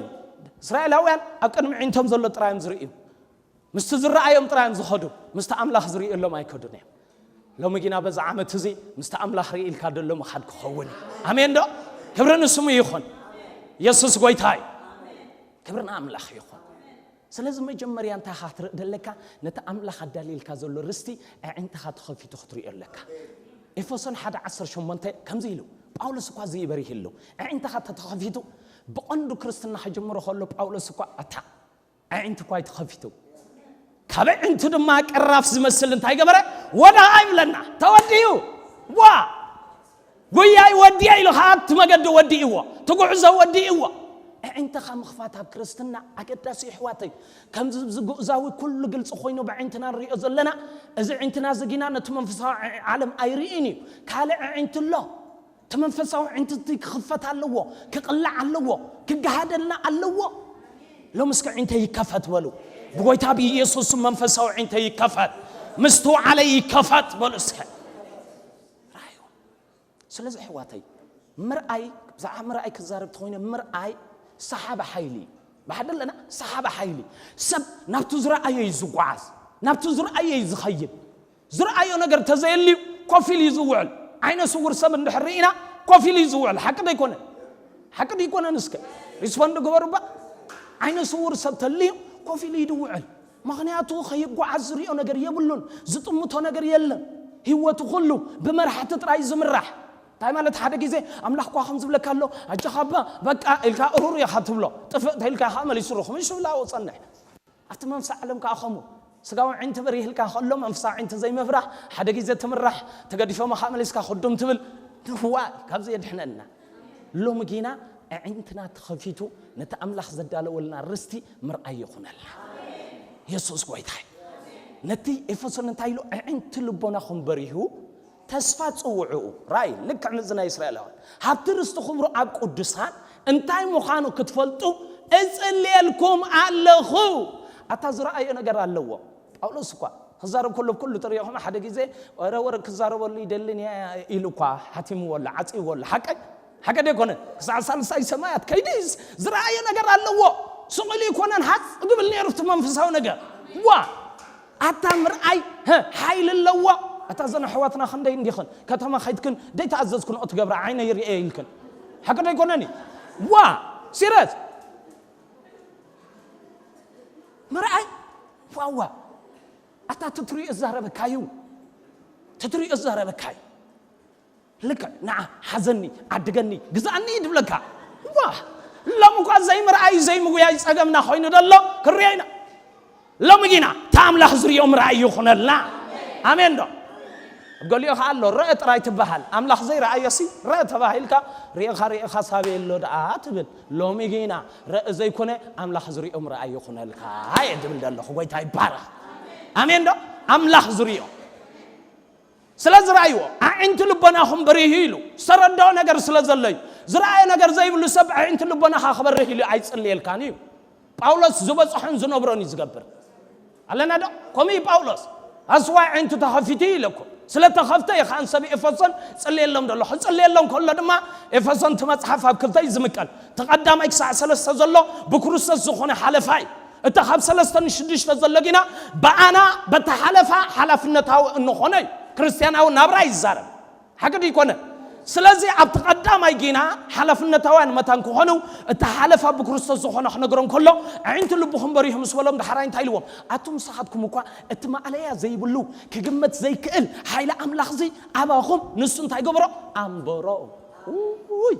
እስራኤላውያን ኣብ ቅድሚ ዒንቶም ዘሎ ጥራዮም ዝርእዩ ምስቲ ዝረኣዮም ጥራዮም ዝኸዱ ምስቲ ኣምላኽ ዝርእየሎም ኣይከዱን እዮም ሎሚ ግና በዚ ዓመት እዚ ምስቲ ኣምላኽ ርኢ ኢልካ ደሎ ምኻድ ክኸውን እዩ ኣሜን ዶ ክብሪ ንስሙ ይኹን የሱስ ጎይታ እዩ ክብሪ ንኣምላኽ ይኹን ስለዚ መጀመርያ እንታይ ኻ ክትርኢ ደለካ ነቲ ኣምላኽ ኣዳልየልካ ዘሎ ርስቲ ኣዒንትኻ ተኸፊቱ ክትርእዮ ኣለካ ኤፌሶን ሓደ ዓሰርተ ሸሞንተ ከምዚ ኢሉ ጳውሎስ እኳ እዚ ይበሪህ ኣሎ ኣዒንትኻ ተተኸፊቱ ብቐንዱ ክርስትና ክጅምሮ ከሎ ጳውሎስ እኳ ኣታ ኣዒንቲ እኳ ኣይተኸፊቱ ካብ ኣዒንቱ ድማ ቅራፍ ዝመስል እንታይ ገበረ ወዳ ኣይብለና ተወዲኡ ዋ ጉያይ ወዲአ ኢሉ ከዓ እቲ መገዲ ወዲእዎ እቲ ጉዕዞ ወዲእዎ ኣዒንትኻ ምኽፋት ኣብ ክርስትና ኣገዳሲ ይሕዋተይ ከምዚ ዝጉእዛዊ ኩሉ ግልፂ ኮይኑ ብዕንትና ንሪኦ ዘለና እዚ ዕንትና እዚ ግና ነቲ መንፈሳዊ ዓለም ኣይርእን እዩ ካልእ ዕንቲ ኣሎ እቲ መንፈሳዊ ዕንትቲ ክኽፈት ኣለዎ ክቕላዕ ኣለዎ ክገሃደልና ኣለዎ ሎሚ እስከ ዕንተ ይከፈት በሉ ብጎይታ ብኢየሱስ መንፈሳዊ ዕንተ ይከፈት ምስትውዓለ ይከፈት በሉ እስከ ራዩ ስለዚ ሕዋተይ ምርኣይ ብዛዕባ ምርኣይ ክዛረብ ተኮይነ ምርኣይ ሰሓቢ ሓይሊ እዩ ብሓደ ኣለና ሰሓቢ ሓይሊ ሰብ ናብቲ ዝረኣዮ እዩ ዝጓዓዝ ናብቲ ዝረኣዮ እዩ ዝኸይድ ዝረኣዮ ነገር ተዘየልዩ ኮፍ ኢሉ እዩ ዝውዕል ዓይነ ስውር ሰብ እንድሕር ርኢና ኮፍ ኢሉ እዩ ዝውዕል ሓቂ ዶ ኣይኮነን ሓቂ ዶ ኣይኮነን እስከ ሪስፖንድ ግበሩ ባ ዓይነ ስውር ሰብ ተልዩ ኮፍ ኢሉ እዩ ዝውዕል ምኽንያቱ ከይጓዓዝ ዝሪኦ ነገር የብሉን ዝጥምቶ ነገር የለን ህይወቱ ኩሉ ብመራሕቲ ጥራይ ዝምራሕ እንታይ ማለት ሓደ ግዜ ኣምላኽ ኳ ከም ዝብለካ ኣሎ ኣጆኻ በቃ ኢልካ እሩር ኢኻ ትብሎ ጥፍእ ተኢልካ ኢኻ መሊሱ ርኹም ሽብላ ወፀንሕ ኣብቲ መንፈሳዊ ዓለም ከዓ ከምኡ ስጋዊ ዕንቲ በሪህልካ ከሎ መንፈሳዊ ዕንቲ ዘይምፍራሕ ሓደ ግዜ ትምራሕ ተገዲፎም ከዓ መሊስካ ክዱም ትብል ዋይ ካብዚ የድሕነና ሎሚ ጊና ኣዒንትና ተኸፊቱ ነቲ ኣምላኽ ዘዳለወልና ርስቲ ምርኣይ ይኹነልና የሱስ ጎይታ እዩ ነቲ ኤፌሶን እንታይ ኢሉ ኣዒንቲ ልቦናኹም በሪሁ ተስፋ ጽውዕኡ ራይ ልክዕ ምዚ ናይ እስራኤላውያን ሃብቲ ርስቲ ክብሩ ኣብ ቅዱሳን እንታይ ምዃኑ ክትፈልጡ እጽልየልኩም ኣለኹ። ኣታ ዝረኣዮ ነገር ኣለዎ። ጳውሎስ እኳ ክዛረብ ከሎ ብኩሉ ተሪእኹም ሓደ ግዜ ወረ ወረ ክዛረበሉ ይደልን እየ ኢሉ እኳ ሓቲምዎ ኣሎ፣ ዓጺዎ ኣሎ። ሓቀይ ሓቀ ደይኮነ ክሳዕ ሳልሳይ ሰማያት ከይዲ ዝረኣዮ ነገር ኣለዎ። ስቕ ኢሉ ይኮነን ሃፅ ዝብል ነይሩ እቲ መንፈሳዊ ነገር። ዋ ኣታ ምርኣይ ሓይሊ ኣለዎ። ኣታ ዘን ኣሕዋትና ክንደይ እንዲኽን ከተማ ኸይድክን ደይተኣዘዝክን ትገብራ ዓይነ ይርኤ ኢልክን ሓቂ ዶ ኣይኮነን? ዋ ሲረስ ምርኣይ ዋዋ ኣታ ትትሪኦ እዛረበካዩ ትትሪኦ እዛረበካዩ ልክዕ ንዓ ሓዘኒ ዓድገኒ ግዛእኒ ድብለካ ዋ ሎም እኳ ዘይምርኣይ ዘይምጉያይ ጸገምና ኮይኑ ደሎ ክርዮ ኢና ሎም ጊና እታ ኣምላኽ ዝርዮ ምርኣይ ይኹነልና ኣሜን ዶ ገሊኦ ከዓ ኣሎ ረአ ጥራይ ትበሃል ኣምላኽ ዘይረኣዮሲ ረአ ተባሂልካ ርእኻ ርእኻ ሳበ ኣሎ ደኣ ትብል ሎሚ ጊና ረእ ዘይኮነ ኣምላኽ ዝርዮ ምርኣይ ይኹነልካ እየ ድብል ደለኹ ጎይታ ይባረኽ ኣሜን ዶ ኣምላኽ ዝርዮ ስለ ዝረኣይዎ ኣዒንቲ ልቦናኹም በሪሁ ኢሉ ዝተረድኦ ነገር ስለ ዘሎ እዩ ዝረኣየ ነገር ዘይብሉ ሰብ ኣዒንቲ ልቦናኻ ክበርህ ኢሉ ኣይፅልየልካን እዩ ጳውሎስ ዝበፅሖን ዝነብሮን እዩ ዝገብር ኣለና ዶ ከምኡ እዩ ጳውሎስ ኣስዋ ኣዒንቱ ተኸፊቱ እዩ ኢለኩም ስለ ተኸፍተ እዩ ከኣን ሰብ ኤፈሶን ፅልየሎም ደሎ ክፅልየሎም ከሎ ድማ ኤፈሶን እቲ መፅሓፍ ኣብ ክልተ እዩ ዝምቀል እቲ ቀዳማይ ክሳዕ ሰለስተ ዘሎ ብክርስቶስ ዝኾነ ሓለፋ እዩ እታ ካብ ሰለስተ ንሽዱሽተ ዘሎ ግና ብኣና በታ ሓለፋ ሓላፍነታዊ እንኾነ እዩ ክርስትያናዊ ናብራ ይዛረብ ሓቂ ዶ ይኮነ ስለዚ ኣብቲ ቀዳማይ ጊና ሓላፍነታውያን መታን ክኾኑ እቲ ሓለፋ ብክርስቶስ ዝኾነ ክነግሮም ከሎ ኣዒንቲ ልብኹም በሪሁ ምስ በሎም ዳሕራይ እንታይ ኢልዎም ኣቱም ንስኻትኩም እኳ እቲ ማእለያ ዘይብሉ ክግመት ዘይክእል ሓይሊ ኣምላኽዚ ኣባኹም ንሱ እንታይ ገብሮ ኣንበሮ ውይ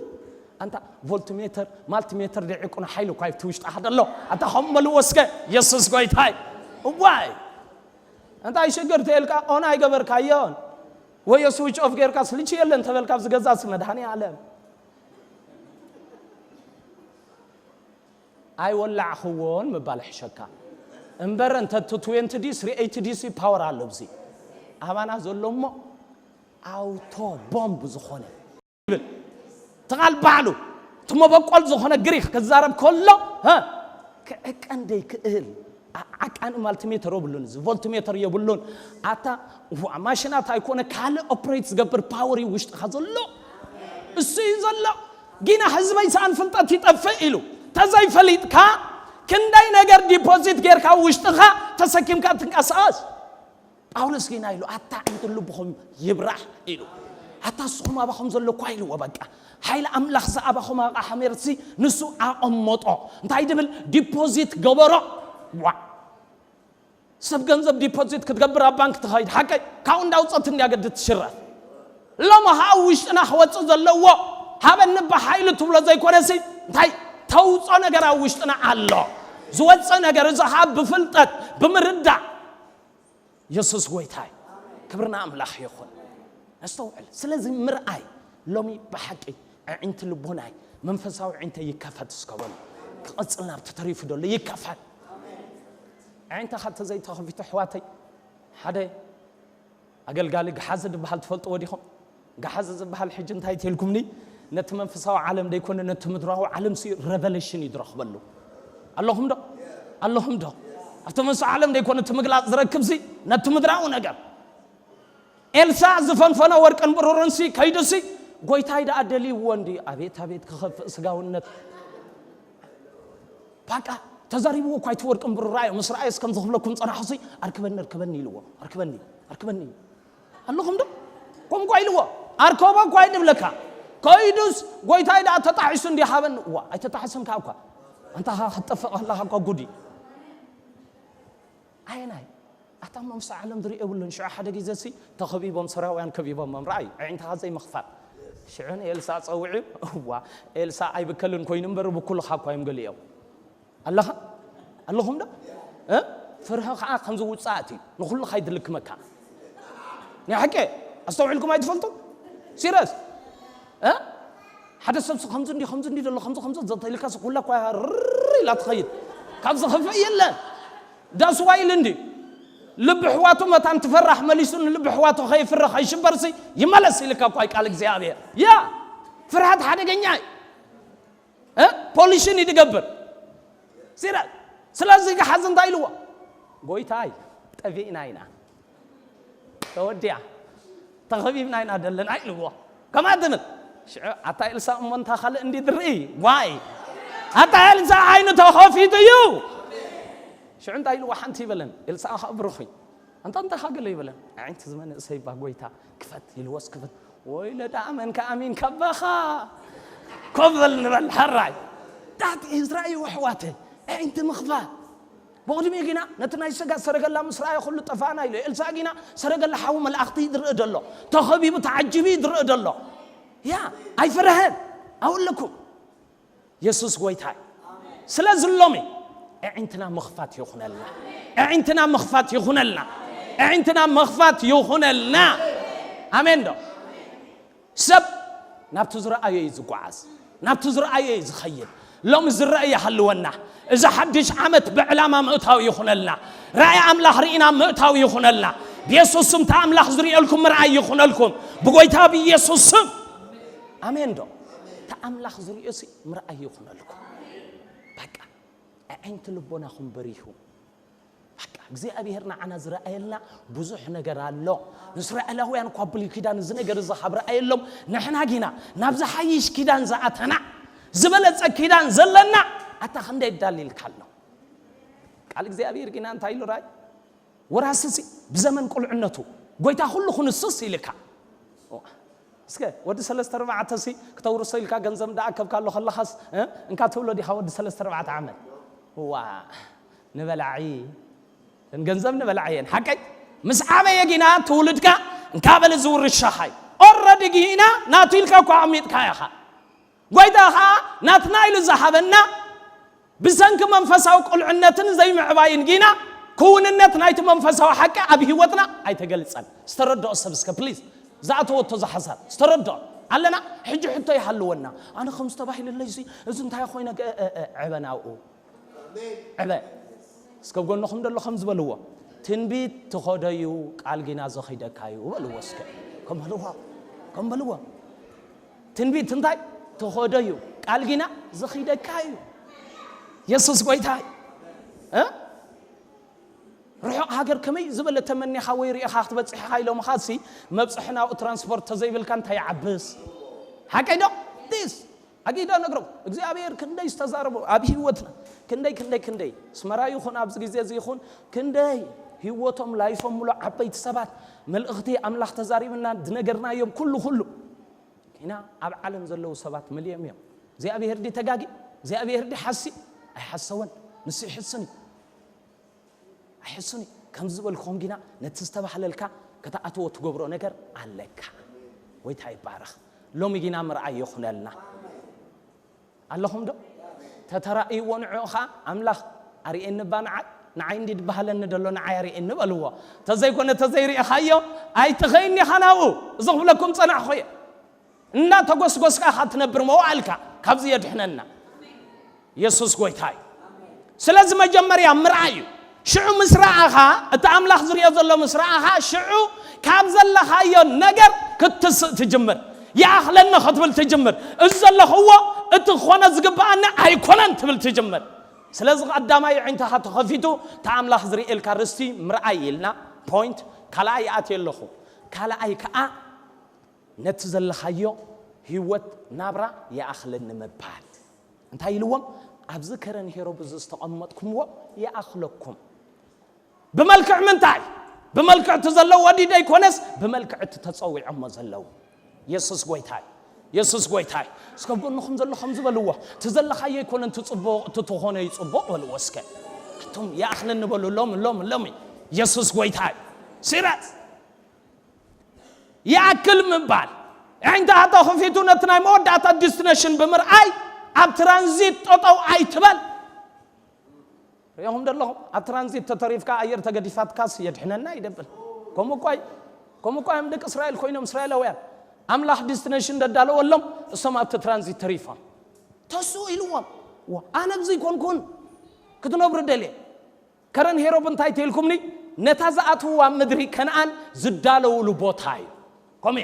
ኣንታ ቮልትሜተር ማልቲሜተር ደዒቁና ሓይሊ እኳ ይብቲ ውሽጢ ሓደ ኣሎ ኣታ ከም መልዎ እስከ የሱስ ጎይታይ እዋይ እንታይ ሽግር ተልካ ኦን ኣይገበርካዮን ወዮ ስዊች ኦፍ ጌርካ ስልቺ የለን ተበልካ ኣብዚ ገዛ ሲ መድሃኒ ኣለም ኣይወላዕኽዎን ምባል ሕሸካ እምበር እንተ ትትዌንቲ ዲስ ሪኤይቲ ዲሲ ፓወር ኣሎ ብዚ ኣባና ዘሎ እሞ ኣውቶ ቦምብ ዝኾነ ይብል ትቓል ባዕሉ እቲ መበቆል ዝኾነ ግሪክ ክዛረብ ከሎ ክዕቀን ደይክእል ዓቃኒ ማልቲሜተር የብሉን እዚ ቮልቲሜተር የብሉን ኣታ ማሽናት ኣይኮነ ካልእ ኦፕሬት ዝገብር ፓወር እዩ ውሽጥኻ ዘሎ እሱ እዩ ዘሎ ጊና ህዝበይ ሰኣን ፍልጠት ይጠፍእ ኢሉ ተዘይፈሊጥካ ክንደይ ነገር ዲፖዚት ጌርካ ውሽጥኻ ተሰኪምካ ትንቀሳቐስ ጳውሎስ ጌና ኢሉ ኣታ ዕንትን ልብኹም ይብራህ ኢሉ ኣታ ንስኹም ኣባኹም ዘሎ እኳ ኢልዎ በቃ ሓይሊ ኣምላኽ ዝኣባኹም ኣቓ ሓሜርሲ ንሱ ኣቐመጦ እንታይ ድብል ዲፖዚት ገበሮ ዋ ሰብ ገንዘብ ዲፖዚት ክትገብር ኣብ ባንክ ትኸይድ ሓቀይ ካብኡ እንዳውፀት እንዲያገድ ትሽረፍ ሎማ ከዓ ውሽጥና ክወፅእ ዘለዎ ሃበኒ ብሓይሊ ትብሎ ዘይኮነሲ እንታይ ተውፆ ነገር ኣብ ውሽጥና ኣሎ ዝወፅእ ነገር እዚ ከዓ ብፍልጠት ብምርዳእ የሱስ ጎይታይ ክብርና ኣምላኽ ይኹን ነስተውዕል ስለዚ ምርኣይ ሎሚ ብሓቂ ኣዒንቲ ልቦናይ መንፈሳዊ ኣዒንተይ ይከፈት እስከበሉ ክቐፅል ናብ ተተሪፉ ደሎ ይከፈት ኣዒንትኻ ተዘይተኸፊቱ ኣሕዋተይ ሓደ ኣገልጋሊ ገሓዚ ድበሃል ትፈልጥዎ ዲኹም ገሓዚ ዝበሃል ሕጂ እንታይ ተልኩምኒ ነቲ መንፈሳዊ ዓለም ደይኮነ ነቲ ምድራዊ ዓለም ሲ ረቨሌሽን እዩ ዝረኽበሉ ኣለኹም ዶ ኣለኹም ዶ ኣብቲ መንፈሳዊ ዓለም ደይኮነ እቲ ምግላፅ ዝረክብ ሲ ነቲ ምድራዊ ነገር ኤልሳዕ ዝፈንፈኖ ወርቅን ብሩርን ሲ ከይዱ ሲ ጎይታይ ደኣ ደልይዎ እንዲ ኣቤት ኣቤት ክኸፍእ ስጋውነት ባቃ ተዛሪብዎ እኳ እቲ ወርቅን ብሩር ኣዮ ምስ ረኣየስ ከም ዝኽብለኩም ጸናሕሲ ኣርክበኒ ኣርክበኒ ኢልዎ ኣርክበኒ ኣርክበኒ ኣለኹም ዶ ከም ኳ ኢልዎ ኣርከቦ እኳ ይድብለካ ከይዱስ ጎይታይ ደኣ ተጣሒሱ እንዲ ሃበኒ እዋ ኣይተጣሕስን ከዓ እኳ ኣንታ ክትጠፍእ ከለኻ እኳ ጉዲ ኣየናይ ኣታ መምስ ዓለም ዝርኢ የብሉን ሽዑ ሓደ ግዜ ሲ ተኸቢቦም ሰራውያን ከቢቦሞም ረኣይ ኣዒንትኻ ዘይምኽፋት ሽዑ ንኤልሳ ፀውዒ እዋ ኤልሳ ኣይብከልን ኮይኑ እምበር ብኩልኻ እኳ እዮም ገሊኦም ኣለኻ ኣለኹም ዶ ፍርሂ ከዓ ከም ዝውፃእት እዩ ንኩሉ ካይድልክመካ ናይ ሓቂ ኣስተውዒልኩም ኣይትፈልጡ ሲረስ ሓደ ሰብሲ ከምዚ እንዲ ከምዚ እንዲ ዘሎ ከምዚ ከምዚ ዘተኢልካ ኩላ እኳ ርር ኢላ ትኸይድ ካብ ዝኸፍእ የለን ዳስዋይል እንዲ ልቢ ሕዋቱ መታን ትፈራሕ መሊሱ ንልቢ ሕዋቱ ከይፍረ ከይሽበርሲ ይመለስ ኢልካ እኳ ቃል እግዚኣብሔር ያ ፍርሃት ሓደገኛ እዩ ፖሊሽን እዩ ዝገብር። ሲረ ስለዚ ገሓዚ እንታይ ኢልዎ? ጎይታይ፣ ጠፊእና ኢና፣ ተወዲኣ፣ ተኸቢብና ኢና ዘለና ኢልዎ። ከምኣ ትብል ሽዑ ኣታ ኤልሳ እሞ እንታ ካልእ እንዲ ትርኢ ዋይ ኣታ ኤልሳ ዓይኑ ተኸፊቱ እዩ። ሽዑ እንታይ ኢልዎ? ሓንቲ ይበለን። ኤልሳ ኸዓ ብሩኽ እዩ። ኣንታ እንታይ ኻገለ ይበለን? ኣዒንቲ ዝመንእሰይ ባ ጎይታ ክፈት ኢልዎስ ክፈት። ወይለ ደኣ መን ከኣሚን ካባኻ? ኮፍ በል ንበል ሕራይ። ዳት ኢዝራኤል ወሕዋተ ኣዒንቲ ምኽፋት። ብቕድሚኡ ግና ነቲ ናይ ስጋ ሰረገላ ምስ ረኣየ ኩሉ ጠፋእና ኢሉ። ኤልሳ ግና ሰረገላ ሓዊ መላእኽቲ ዝርኢ ደሎ፣ ተኸቢቡ ተዓጂቡ ዝርኢ ደሎ። ያ ኣይፈረሀን። ኣውለኩም የሱስ ጎይታይ። ስለዚ ሎሚ ኣዒንትና ምኽፋት ይኹነልና። ኣዒንትና ምኽፋት ይኹነልና። ኣዒንትና ምኽፋት ይኹነልና። ኣሜን ዶ? ሰብ ናብቲ ዝረኣዮ እዩ ዝጓዓዝ፣ ናብቲ ዝረኣዮ እዩ ዝኸይድ። ሎሚ ዝረአ ይሃልወና። እዚ ሓድሽ ዓመት ብዕላማ ምእታው ይኹነልና። ራእይ ኣምላኽ ርኢና ምእታው ይኹነልና። ብየሱስ ስም እቲ ኣምላኽ ዝርእየልኩም ምርኣይ ይኹነልኩም ብጎይታ ብየሱስ ስም። ኣሜን ዶ? እቲ ኣምላኽ ዝርእዮ ሲ ምርኣይ ይኹነልኩም። በቃ ኣዒንቲ ልቦናኹም በሪሁ። በቃ እግዚኣብሔር ንዓና ዝረኣየልና ብዙሕ ነገር ኣሎ። ንእስራኤላውያን እኳ ብሉይ ኪዳን እዚ ነገር እዚ ካብ ረኣየሎም፣ ንሕና ጊና ናብዚ ሓይሽ ኪዳን ዝኣተና፣ ዝበለጸ ኪዳን ዘለና፣ ኣታ ክንደይ ይዳል ኢልካ ኣሎ። ቃል እግዚኣብሔር ጊና እንታይ ኢሉ ራይ? ወራስሲ ብዘመን ቁልዕነቱ ጎይታ ኩሉ ክንስስ ኢልካ። እስከ ወዲ ሰለስተ ኣርባዕተ ሲ ክተውርሶ ኢልካ ገንዘብ እንዳኣከብካ ኣሎ ከለኻስ፣ እ? እንካ ትብሎ ዲኻ ወዲ ሰለስተ ኣርባዕተ ዓመት? ዋ፣ ንበላዒ እተን ገንዘብ ንበላዒ እየን። ሓቀይ? ምስ ዓበየ ጊና ትውልድካ እንካ በለ ዝውርሻኻ እዩ። ኦረዲ ጊና ናቱ ኢልካ እኳ ኣቕሚጥካ ኢኻ። ጎይታ ኸዓ ናትና ኢሉ ዝሃበና ብሰንኪ መንፈሳዊ ቁልዕነትን ዘይምዕባይን ጊና ክውንነት ናይቲ መንፈሳዊ ሓቂ ኣብ ህይወትና ኣይተገልጸን። ዝተረድኦ ሰብ እስከ ፕሊዝ ዝኣተወቶ ዝሓሳብ ዝተረድኦ ኣለና። ሕጂ ሕቶ ይሃልወና። ኣነ ከም ዝተባሂለለይ እዚ እንታይ ኮይነ ገ- እ- እ- ዕበ ናብኡ ዕበ እስከ ጎንኹም ደሎ ከም ዝበልዎ ትንቢት ትኸደዩ ቃል ጊና ዘኺደካዩ በልዎ እስከ ከም በልዎ ከም በልዎ ትንቢት እንታይ ተኸደዩ ቃል ጊና ዝኺደካ እዩ። የሱስ ጎይታ እዩ። እ? ርሑቕ ሃገር ከመይ ዝበለ ተመኒኻ ወይ ርኢኻ ክትበጽሕ ኢኻ ኢሎምኻ ሲ መብጽሒ ናብኡ ትራንስፖርት ተዘይብልካ እንታይ ይዓብስ? ሓቀይ ዶ? ዲስ ኣጊዳ ነግረው እግዚኣብሔር ክንደይ ዝተዛረቡ ኣብ ህይወትና ክንደይ ክንደይ ክንደይ ስመራ ይኹን ኣብዚ ግዜ እዚ ይኹን ክንደይ ህይወቶም ላይፎም ምሎ ዓበይቲ ሰባት መልእኽቲ ኣምላኽ ተዛሪብና ዝነገርናዮም ኩሉ ኩሉ ኢና ኣብ ዓለም ዘለዉ ሰባት ምልዮም እዮም እግዚኣብሔር ዲ ተጋጊ እግዚኣብሔር ዲ ሓሲ ኣይሓሰወን ንሱ ይሕስን እዩ ኣይሕስን እዩ ከም ዝበልኩም ግና ነቲ ዝተባህለልካ ከተኣትዎ ትገብሮ ነገር ኣለካ ወይታ ይባረኽ ሎሚ ግና ምርኣይ ይኹነልና ኣለኹም ዶ ተተራእይዎ ንዕኡ ኸዓ ኣምላኽ ኣርእየኒ ባ ንዓይ ንዓይ እንዲ ድበሃለኒ ደሎ ንዓይ ኣርእየኒ በልዎ ተዘይኮነ ተዘይርእኻዮ ኣይትኸይን ኢኻ ናብኡ እዚ ክብለኩም ጸናሕኹ እየ እናተጎስጎስካ ኢኻ ትነብር መዋእልካ ካብዚ የድሕነና የሱስ ጎይታ እዩ ስለዚ መጀመርያ ምርኣይ እዩ ሽዑ ምስ ረኣኻ እቲ ኣምላኽ ዝሪኦ ዘሎ ምስ ረኣኻ ሽዑ ካብ ዘለኻዮ ነገር ክትስእ ትጅምር ይኣኽለኒ ክትብል ትጅምር እዚ ዘለኽዎ እቲ ክኾነ ዝግብኣኒ ኣይኮነን ትብል ትጅምር ስለዚ ቀዳማይ ዕንተኻ ተኸፊቱ እቲ ኣምላኽ ዝርእየልካ ርስቲ ምርኣይ ኢልና ፖይንት ካልኣይ ይኣትየ ኣለኹ ካልኣይ ከዓ ነቲ ዘለኻዮ ህይወት ናብራ ይኣኽለኒ ምባል እንታይ ኢልዎም ኣብዚ ከረን ሄሮብ እዚ ዝተቐመጥኩምዎ ይኣኽለኩም ብመልክዕ ምንታይ ብመልክዕ እቲ ዘለዎ ድዩ ደይኮነስ ብመልክዕ እቲ ተፀዊዖሞ ዘለዉ የሱስ ጎይታይ የሱስ ጎይታይ እስከ ጎንኹም ዘሎ ከም ዝበልዎ እቲ ዘለኻዮ ኣይኮነን እቲ ፅቡቕ እቲ ትኾነ እዩ ፅቡቕ በልዎ እስከ ኣቱም ይኣኽለኒ በሉ ሎም ሎም ሎም የሱስ ጎይታይ ሲራስ ይኣክል ምባል ዕንታ ተኸፊቱ ነቲ ናይ መወዳእታ ዲስቲነሽን ብምርኣይ ኣብ ትራንዚት ጠጠው ኣይትበል ሪኹም ደለኹም ኣብ ትራንዚት ተተሪፍካ ኣየር ተገዲፋትካስ የድሕነና ይደብል ከምኡ እኳ እዩ ከምኡ እኳ እዮም ደቂ እስራኤል ኮይኖም እስራኤላውያን ኣምላኽ ዲስቲነሽን ደዳለወሎም እሶም ኣብቲ ትራንዚት ተሪፎም ተስኡ ኢልዎም ኣነ ብዚ ይኮንኩን ክትነብሩ ደልየ ከረን ሄሮብ እንታይ ተልኩምኒ ነታ ዝኣትውዋ ምድሪ ከነኣን ዝዳለውሉ ቦታ እዩ ኮሜ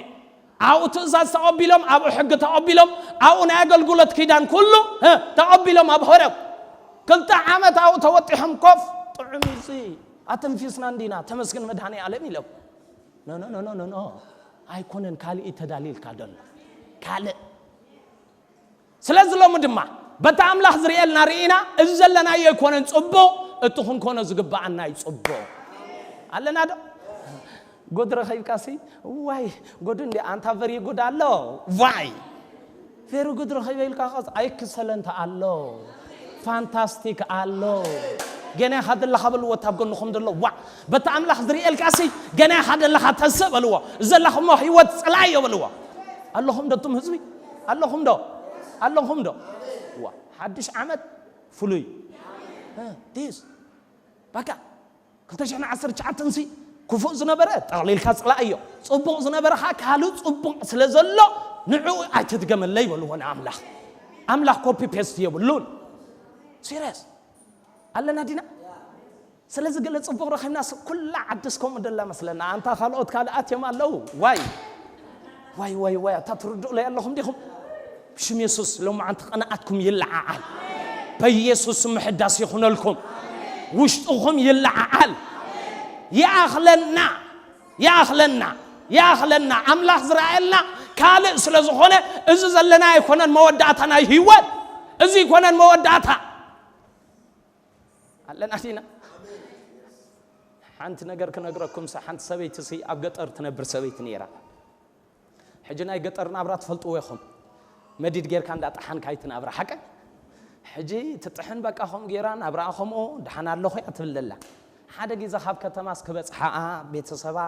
ኣብኡ ትእዛዝ ተቐቢሎም፣ ኣብኡ ሕጊ ተቐቢሎም፣ ኣብኡ ናይ ኣገልግሎት ኪዳን ኩሉ እ፣ ተቐቢሎም ኣብ ሆረብ ክልተ ዓመት ኣብኡ ተወጢሖም ኮፍ። ጥዑም እዩ እዚ። ኣተንፊስና እንዲና ተመስግን መድኃኔ ዓለም ኢሎም። ኖ ኖ ኖ ኖ ኖ ኖ፣ ኣይኮነን። ካልእ ተዳሊልካ ደሎ ካልእ። ስለዚ ሎሚ ድማ በቲ ኣምላኽ ዝርእየልና ርኢና፣ እዚ ዘለናዮ ኣይኮነን ጽቡቕ፣ እቲ ክንኮኖ ዝግብኣና እዩ ጽቡቕ። ኣለና ዶ? ጎድ ረኺብካሲ፣ ዋይ ጎድ እንዲ ኣንታ ቨሪ ጉድ ኣሎ። ዋይ ቨሪ ጉድ ረኺበ ኢልካ ኸስ ኣይክሰለንት ኣሎ። ፋንታስቲክ ኣሎ። ገና ኢኻ ዘለኻ በልዎ፣ እታ ኣብ ጎንኹም ዘሎ። ዋ በቲ ኣምላኽ ዝርእየልካሲ፣ ገና ኢኻ ዘለኻ፣ ተስእ በልዎ። እዚ ዘለኹሞ ህይወት ጽላዮ በልዎ። ኣለኹም ዶ እቱም ህዝቢ? ኣለኹም ዶ? ኣለኹም ዶ? ዋ ሓድሽ ዓመት ፍሉይ እ፣ ዲስ በቃ ክልተ ሽሕን ዓሰርተ ትሽዓተን ሲ ክፉእ ዝነበረ ጠቕሊልካ ጽላእዮ። ጽቡቕ ዝነበረ ኸኣ ካልእ ጽቡቕ ስለ ዘሎ ንዕኡ ኣይትድገመለይ በልዎ ንኣምላኽ። ኣምላኽ ኮፒ ፔስት የብሉን። ሲሪየስ ኣለና ዲና? ስለዚ ገለ ጽቡቕ ረኺብናስ ኩላ ዓድስ ከምኡ ደላ መስለና። ኣንታ ካልኦት ካልኣት እዮም ኣለዉ። ዋይ ዋይ ዋይ ዋይ፣ ኣታ ትርድኡለይ ኣለኹም ዲኹም? ብሽም የሱስ ሎማዓንቲ ቅንኣትኩም ይለዓዓል። በኢየሱስ ስም ምሕዳስ ይኹነልኩም። ውሽጥኹም ይለዓዓል። ይኣኽለና፣ ይኣኽለና፣ ይኣኽለና። ኣምላኽ ዝረኣየልና ካልእ ስለ ዝኾነ፣ እዚ ዘለና ኣይኮነን መወዳእታ ናይ ህይወት። እዚ ኣይኮነን መወዳእታ። ኣለና ዲና? ሓንቲ ነገር ክነግረኩም፣ ሳ ሓንቲ ሰበይቲ ሲ ኣብ ገጠር ትነብር ሰበይቲ ነይራ። ሕጂ ናይ ገጠር ናብራ ትፈልጥዎ ኢኹም። መዲድ ጌርካ እንዳ ጠሓንካ ኣይትናብራ፣ ሓቀ? ሕጂ ትጥሕን በቃ፣ ከምኡ ጌራ ናብራኣ ከምኡ፣ ደሓን ኣለኹ እያ ትብል ዘላ። ሓደ ግዜ ካብ ከተማስ ክበጽሓኣ ቤተሰባ፣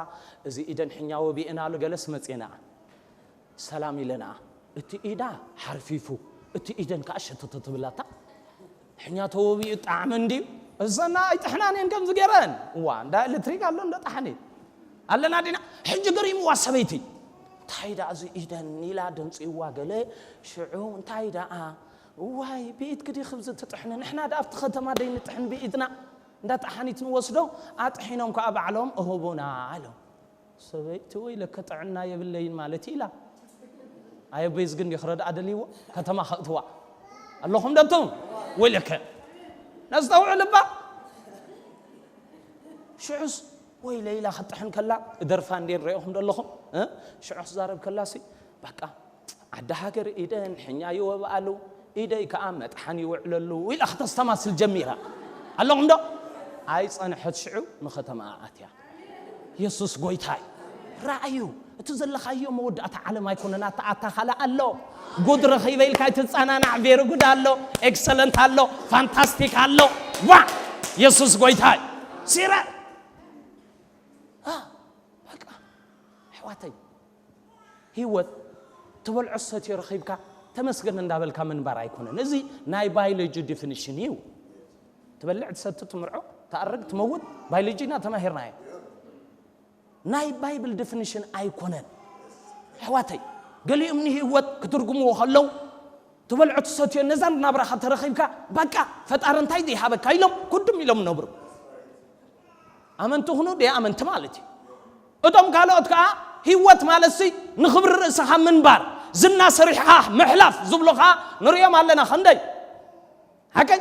እዚ ኢደን ሕኛ ወቢእና ኣሉ፣ ገለስ መጽኤናኣ። ሰላም ኢለና፣ እቲ ኢዳ ሓርፊፉ፣ እቲ ኢደን ከዓ ሸተተ ትብላታ። ሕኛ ተወቢኡ ጣዕሚ እንድዩ። እዘና ኣይጥሕናን እየን ከምዚ ገይረን። እዋ፣ እንዳ ኤሌክትሪክ ኣሎ እንዶ ጣሕኒ። ኣለና ዲና? ሕጂ ገሪምዋ ሰበይቲ። እንታይ ደኣ እዚ ኢደን ኢላ ደንጽይዋ ገለ፣ ሽዑ እንታይ ደኣ? እዋይ፣ ብኢድኪ ዲኺ እዚ ትጥሕኒ? ንሕና ደኣ ኣብቲ ከተማ ደይንጥሕን ብኢድና። እንዳ ጠሓኒት ንወስዶ፣ ኣጥሒኖም ከኣ ባዕሎም እህቡና፣ ኢሎም። ሰበይቲ፣ "ወይለከ ጥዕና የብለይን ማለት" ኢላ። ኣየበይስ ግን ክረድኣ ደልይዎ? ከተማ ከእትዋ ኣለኹም ደቱም? ወይለከ ነስተውዕል እባ። ሽዑስ ወይለ ኢላ ክትጥሕን ከላ፣ እደርፋ እንዴ ንሪኦኹም ደለኹም? እ? ሽዑ ክዛረብ ከላሲ፣ በቃ፣ ዓዲ ሃገር ኢደን ሕኛ ይወብኣሉ፣ ኢደይ ከኣ መጥሓን ይውዕለሉ ኢላ ክተስተማስል ጀሚራ። ኣለኹም ዶ? ኣይጸንሐት ሽዑ ንኸተማኣ ኣትያ። የሱስ ጎይታይ። ራእዩ፣ እቲ ዘለኻዮ መወዳእታ ዓለም ኣይኮነን፣ ኣታ፣ ኣታ ካልእ ኣሎ። ጉድ ረኺበ ኢልካ ኣይትጸናናዕ፣ ቬሪ ጉድ ኣሎ፣ ኤክሰለንት ኣሎ፣ ፋንታስቲክ ኣሎ። ዋ! የሱስ ጎይታይ። ሲረ! አ፣ በቃ፣ ኣሕዋተይ፣ ህይወት ትበልዖ ሰትዮ ረኺብካ ተመስገን እንዳበልካ ምንባር ኣይኮነን። እዚ ናይ ባዮሎጂ ዲፊኒሽን እዩ። ትበልዕ፣ ትሰቲ፣ ትምርዖ፣ ትኣርግ፣ ትመውት፣ ባዮሎጂና ተማሂርናዮ። ናይ ባይብል ዲፊኒሽን ኣይኮነን። ኣሕዋተይ፣ ገሊኦም ንህይወት ክትርጉምዎ ከለዉ፣ ትበልዖ ትሰትዮ ነዛን ናብራኻ ተረኺብካ፣ በቃ፣ ፈጣሪ እንታይ ዘይሃበካ ኢሎም፣ ኩድም ኢሎም ነብሩ። ኣመንቲ ኩኑ ደይ ኣመንቲ ማለት እዩ። እቶም ካልኦት ከኣ ህይወት ማለትሲ ንኽብሪ ርእስኻ ምንባር፣ ዝና ሰሪሕኻ ምሕላፍ ዝብሉ ከኣ ንርእዮም ኣለና። ክንደይ ሓቀይ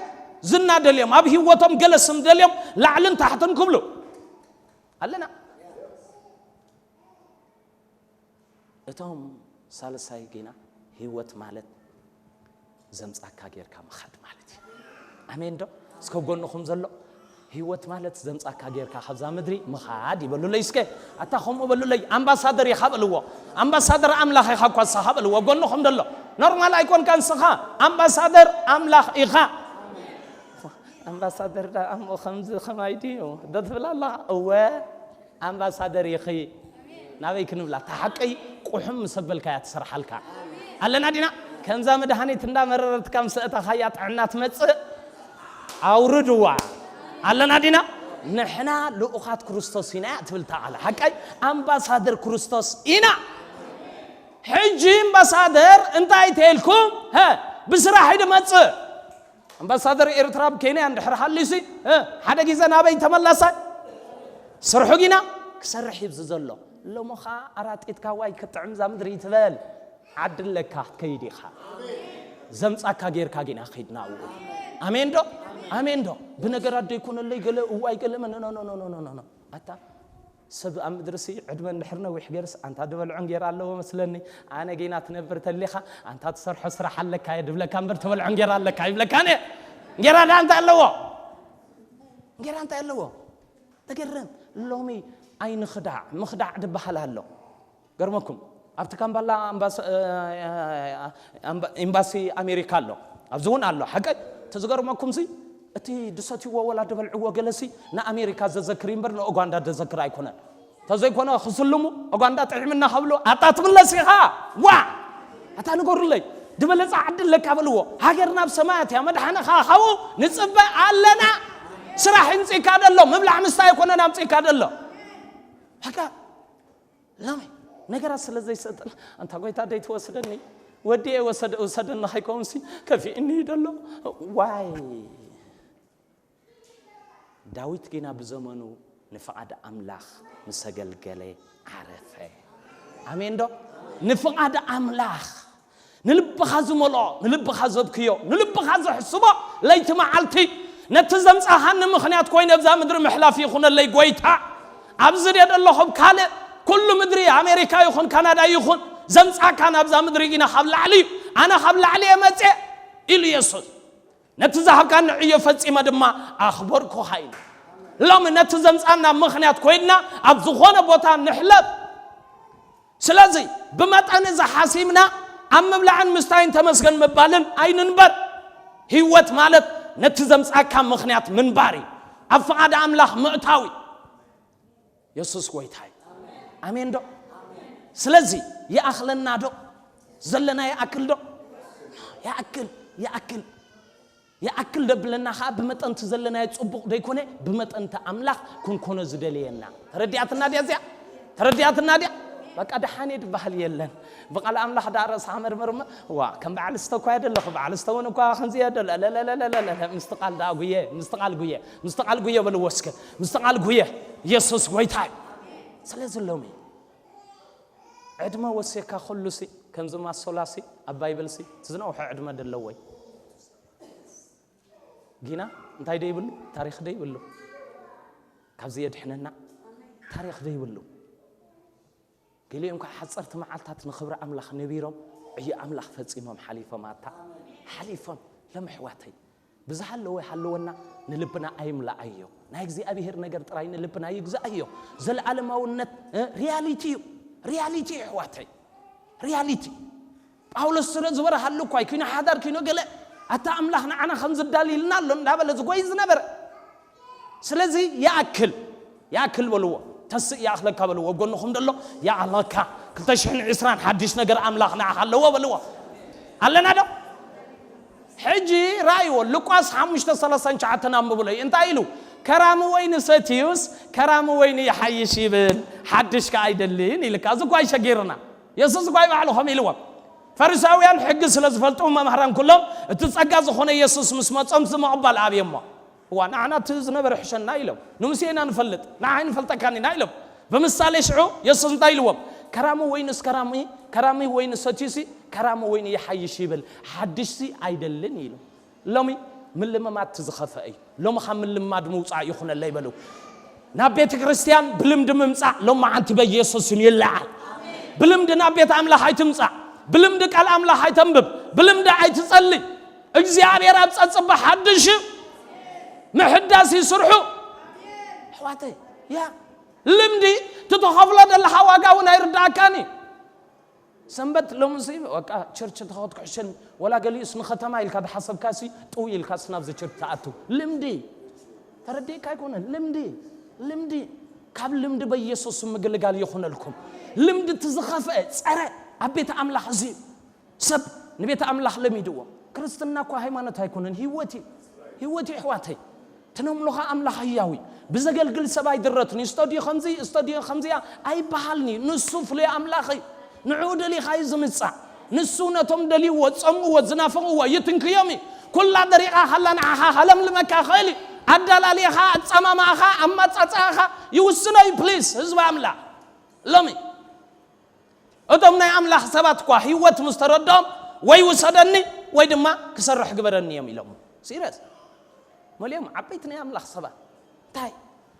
ዝና ደልዮም፣ ኣብ ህይወቶም ገለ ስም ደልዮም ላዕልን ታሕትን ክብሉ ኣለና። እቶም ሳልሳይ ግና ህይወት ማለት ዘምጻካ ጌርካ ምኻድ ማለት እዩ። ኣሜን ዶ? እስከ ጎንኹም ዘሎ ህይወት ማለት ዘምጻካ ጌርካ ካብዛ ምድሪ ምኻድ ይበሉለይ እስከ። ኣታ ከምኡ በሉለይ፣ ኣምባሳደር ኢኻ በልዎ። ኣምባሳደር ኣምላኽ ኢኻ እኳ ንስኻ በልዎ። ጎንኹም ዘሎ ኖርማል ኣይኮንካ ንስኻ፣ ኣምባሳደር ኣምላኽ ኢኻ። ኣምባሳደር ደኣ እሞ ከምዚ ከማይ ድዩ ዶ ትብል ኣለኻ? እወ። ኣምባሳደር ኢኺ። ናበይ ክንብላ? እታ ሓቀይ ቁሑም ምስ ኣበልካያ ትሰርሓልካ። ኣለና ዲና? ከምዛ መድሃኒት እንዳመረረትካ ምስ ኣእተኻያ ጥዕና ትመጽእ። ኣውርድዋ። ኣለና ዲና? ንሕና ልኡኻት ክርስቶስ ኢና እያ ትብል እታ ቃል። ሓቀይ ኣምባሳደር ክርስቶስ ኢና። ሕጂ ኣምባሳደር እንታይ ተልኩም? ሀ፣ ብስራሕ እዩ ድመጽእ። ኣምባሳደር ኤርትራ ኣብ ኬንያ እንድሕር ሃልዩሲ፣ እ፣ ሓደ ግዜ ናበይ ተመላሳይ? ስርሑ ጊና ክሰርሕ እዩ ኣብዚ ዘሎ። ሎሞ ኸዓ ኣራጢትካ ዋይ ክትጥዕም እዛ ምድሪ ትበል። ዓዲ ኣለካ ክትከይድ ኢኻ። ዘምጻካ ጌርካ ጌና ኸይድና ኣብኡ። ኣሜን ዶ? ኣሜን ዶ? ብነገራት ዶ ይኮነለይ ገለ እዋይ ገለ መ-፣ ኖ፣ ኖ፣ ኖ። ኣታ ሰብ ኣብ ምድሪ ሲ ዕድመ እንድሕር ነዊሕ ገርስ ኣንታ ዝበልዖ እንጌራ ኣለዎ መስለኒ። ኣነ ጌና ትነብር ተሊኻ ኣንታ ትሰርሖ ስራሕ ኣለካ እየ ድብለካ እምበር ትበልዖ እንጌራ ኣለካ ይብለካ። ኣነ እንጌራ ዳ እንታይ ኣለዎ? እንጌራ እንታይ ኣለዎ? ተገርም። ሎሚ ኣይንኽዳዕ፣ ምኽዳዕ ድበሃል ኣሎ። ገርመኩም ኣብቲ ካምባላ ኣምባስ-፣ እ፣ ኣምባ-፣ ኤምባሲ ኣሜሪካ ኣሎ፣ ኣብዚ እውን ኣሎ። ሓቀይ ተዝገርመኩም ሲ እቲ ድሰትዎ ወላ ድበልዕዎ ገለሲ ንኣሜሪካ ዘዘክር እምበር ንኡጋንዳ ዘዘክር ኣይኮነን። ተዘይኮነ ክስልሙ ኡጋንዳ ጥዕምና ከብሉ ኣታ ትምለስ ኢኻ። ዋ ኣታ ንገሩለይ ድበለፃ ዓዲ ኣለካ በልዎ። ሃገር ናብ ሰማያት እያ መድሓነኻ ካብኡ ንፅበ ኣለና። ስራሕ ይምፅእካ ደሎ ምብላዕ ምስታይ ኣይኮነን ኣምፅእካ ደሎ። በቃ ሎሚ ነገራት ስለ ዘይሰጥና ኣንታ ጎይታ ደይ ትወስደኒ ወዲ ወሰደ ውሰደኒ ከይከውንሲ ከፊእኒ ደሎ ዋይ። ዳዊት ግና ብዘመኑ ንፍቓድ ኣምላኽ ምስ ኣገልገለ ዓረፈ። ኣሜን ዶ? ንፍቓድ ኣምላኽ ንልብኻ ዝመልኦ፣ ንልብኻ ዘብክዮ፣ ንልብኻ ዘሕስቦ ለይቲ መዓልቲ ነቲ ዘምጻኻኒ ምኽንያት ኮይነ ኣብዛ ምድሪ ምሕላፍ ይኹነለይ ጎይታ። ኣብዚ ድየ ዘለኹ ኣብ ካልእ ኩሉ ምድሪ ኣሜሪካ ይኹን ካናዳ ይኹን ዘምጻካ ናብዛ ምድሪ ግና ካብ ላዕሊ እዩ። ኣነ ካብ ላዕሊ እየ መጽየ ኢሉ የሱስ። ነቲ ዝሃብካኒ ዕዮ ፈጺመ ድማ ኣኽበርኩኻ ኢሉ። ሎሚ ነቲ ዘምጻና ምኽንያት ኮይንና ኣብ ዝኾነ ቦታ ንሕለፍ። ስለዚ ብመጠን እዚ ሓሲብና ኣብ ምብላዕን ምስታይን ተመስገን ምባልን ኣይንንበር። ህይወት ማለት ነቲ ዘምጻካ ምኽንያት ምንባር እዩ። ኣብ ፍቓድ ኣምላኽ ምእታው እዩ። የሱስ ጎይታ እዩ። ኣሜን ዶ? ስለዚ ይኣኽለና ዶ? ዘለና ይኣክል ዶ? ይኣክል፣ ይኣክል። ይኣክል ደብለና ኸዓ ብመጠን እቲ ዘለናዮ ጽቡቕ ደይኮነ፣ ብመጠን እቲ ኣምላኽ ክንኮኖ ዝደለየና። ተረዲኣትና ድያ እዚኣ? ተረዲኣትና ድያ? በቃ ደሓን እየ ድበሃል የለን። ብቓል ኣምላኽ ደኣ ርእስኻ መርምር እሞ፣ ዋ፣ ከም በዓል ስተ እኳ እየ ደለኹ፣ በዓል ስተ እውን እኳ ከምዚ እየ ደለ፣ ለለለለለለ፣ ምስቲ ቃል ደኣ ጉየ፣ ምስቲ ቃል ጉየ፣ ምስቲ ቃል ጉየ በልዎ እስከ፣ ምስቲ ቃል ጉየ። የሱስ ጎይታ እዩ። ስለዚ ሎሚ ዕድመ ወሴካ ኩሉ ሲ፣ ከምዚ ማሶላ ሲ፣ ኣብ ባይብል ሲ፣ እቲ ዝነውሐ ዕድመ ደለዎ እዩ። ጊና እንታይ ዶ ይብሉ? ታሪኽ ዶ ይብሉ? ካብዚ የድሕነና ታሪኽ ዶ ይብሉ? ገሊኦም ከዓ ሓፀርቲ መዓልታት ንኽብሪ ኣምላኽ ነቢሮም ዕዮ ኣምላኽ ፈፂሞም ሓሊፎም። ኣታ ሓሊፎም። ሎም ኣሕዋተይ ብዝሃለወ ሃለወና ንልብና ኣይምልኣዮ። ናይ እግዚኣብሔር ነገር ጥራይ ንልብና ይግዛኣዮ። ዘለዓለማውነት፣ እ፣ ሪያሊቲ እዩ። ሪያሊቲ እዩ ኣሕዋተይ። ሪያሊቲ። ጳውሎስ ስለ ዝበረሃሉ እኳ እዩ፣ ኪኖ ሓዳር፣ ኪኖ ገለ፣ ኣታ ኣምላኽ ንዓና ከም ዝዳልይልና ኣሎ እንዳበለ ዝጎይ ዝነበረ። ስለዚ ይኣክል፣ ይኣክል በልዎ። ተስእ ይኣኽለካ በልዎ። ኣብ ጎንኹም ደሎ ይኣኽለካ። ክልተ ሽሕን ዕስራን ሓድሽ ነገር ኣምላኽ ንዓኻ ኣለዎ በልዎ። ኣለና ዶ? ሕጂ ራእይዎ፣ ሉቃስ ሓሙሽተ ሰላሳን ትሽዓተን ኣንብብለይ። እንታይ ኢሉ? ከራሚ ወይኒ ሰትዩስ ከራሚ ወይኒ ይሓይሽ ይብል፣ ሓድሽ ከኣ ኣይደልን ኢልካ። እዚ እኳ ይሸጊርና። የሱስ እኳ ባዕሉ ከም ኢልዎም። ፈሪሳውያን ሕጊ ስለ ዝፈልጡ መምህራን ኩሎም እቲ ጸጋ ዝኾነ የሱስ ምስ መጾም ዝምቕባል ኣብየሞ። እዋ፣ ንዓና እቲ ዝነበረ ሕሸና ኢሎም። ንሙሴ ኢና ንፈልጥ፣ ንዓይ ንፈልጠካን ኢና ኢሎም። ብምሳሌ ሽዑ የሱስ እንታይ ኢልዎም? ከራሚ ወይንስ ከራሚ፣ ከራሚ ወይኒ ሰትዩሲ ከራሚ ወይኒ ይሓይሽ ይብል፣ ሓድሽሲ ኣይደልን ኢሉ። ሎሚ ምልምማድ እቲ ዝኸፍአ እዩ። ሎሚ ካብ ምልማድ ምውጻእ ይኹነለይ በሉ። ናብ ቤተ ክርስቲያን ብልምዲ ምምጻእ ሎሚ መዓንቲ በኢየሱስ ስም ይለዓል። ብልምዲ ናብ ቤት ኣምላኽ ኣይትምጻእ። ብልምዲ ቃል ኣምላኽ ኣይተንብብ። ብልምዲ ኣይትጸሊ። እግዚኣብሔር ኣብ ጸጽባ ሓድሽ እዩ። ምሕዳስ ይስርሑ። ኣሕዋተይ፣ ያ ልምዲ ትተኸፍሎ ዘለኻ ዋጋ እውን ኣይርዳእካን እዩ። ሰንበት ሎምሲ በቃ ቸርች ተኸትኩ ሕሸን፣ ወላ ገሊኡስ ንኸተማ ኢልካ ዝሓሰብካሲ ጥው ኢልካስ ናብዚ ቸርች ትኣቱ። ልምዲ ተረዲእካ ኣይኮነን። ልምዲ፣ ልምዲ። ካብ ልምዲ በኢየሱስ ስም ምግልጋል ይኹነልኩም። ልምዲ እቲ ዝኸፍአ ጸረ ኣብ ቤት ኣምላኽ እዚ እዩ። ሰብ ንቤት ኣምላኽ ለሚድዎ። ክርስትና እኮ ሃይማኖት ኣይኮነን፣ ህይወት እዩ። ህይወት እዩ ኣሕዋተይ። ትነምሉኻ ኣምላኽ ህያው እዩ። ብዘገልግል ሰብ ኣይድረትን እዩ። ስተድዮ ከምዚ፣ ስተድዮ ከምዚኣ ኣይበሃልን እዩ። ንሱ ፍሉይ ኣምላኽ እዩ። ንዕኡ ደሊኻ እዩ ዝምጻእ። ንሱ ነቶም ደልይዎ፣ ዝጸምእዎ፣ ዝናፍቕዎ ይትንክዮም እዩ። ኩላ ደሪቓ ኸላ ንዓኻ ኸለምልመካ ኽእል እዩ። ኣዳላልያኻ፣ ኣጸማማእኻ፣ ኣመጻጽኣኻ ይውስኖ እዩ። ፕሊስ፣ ህዝቢ ኣምላኽ። ሎሚ እቶም ናይ ኣምላኽ ሰባት እኳ ህይወት ምስ ተረድኦም ወይ ውሰደኒ ወይ ድማ ክሰርሕ ግበረኒ እዮም ኢሎም። ሲረስ መሊኦም ዓበይቲ ናይ ኣምላኽ ሰባት እንታይ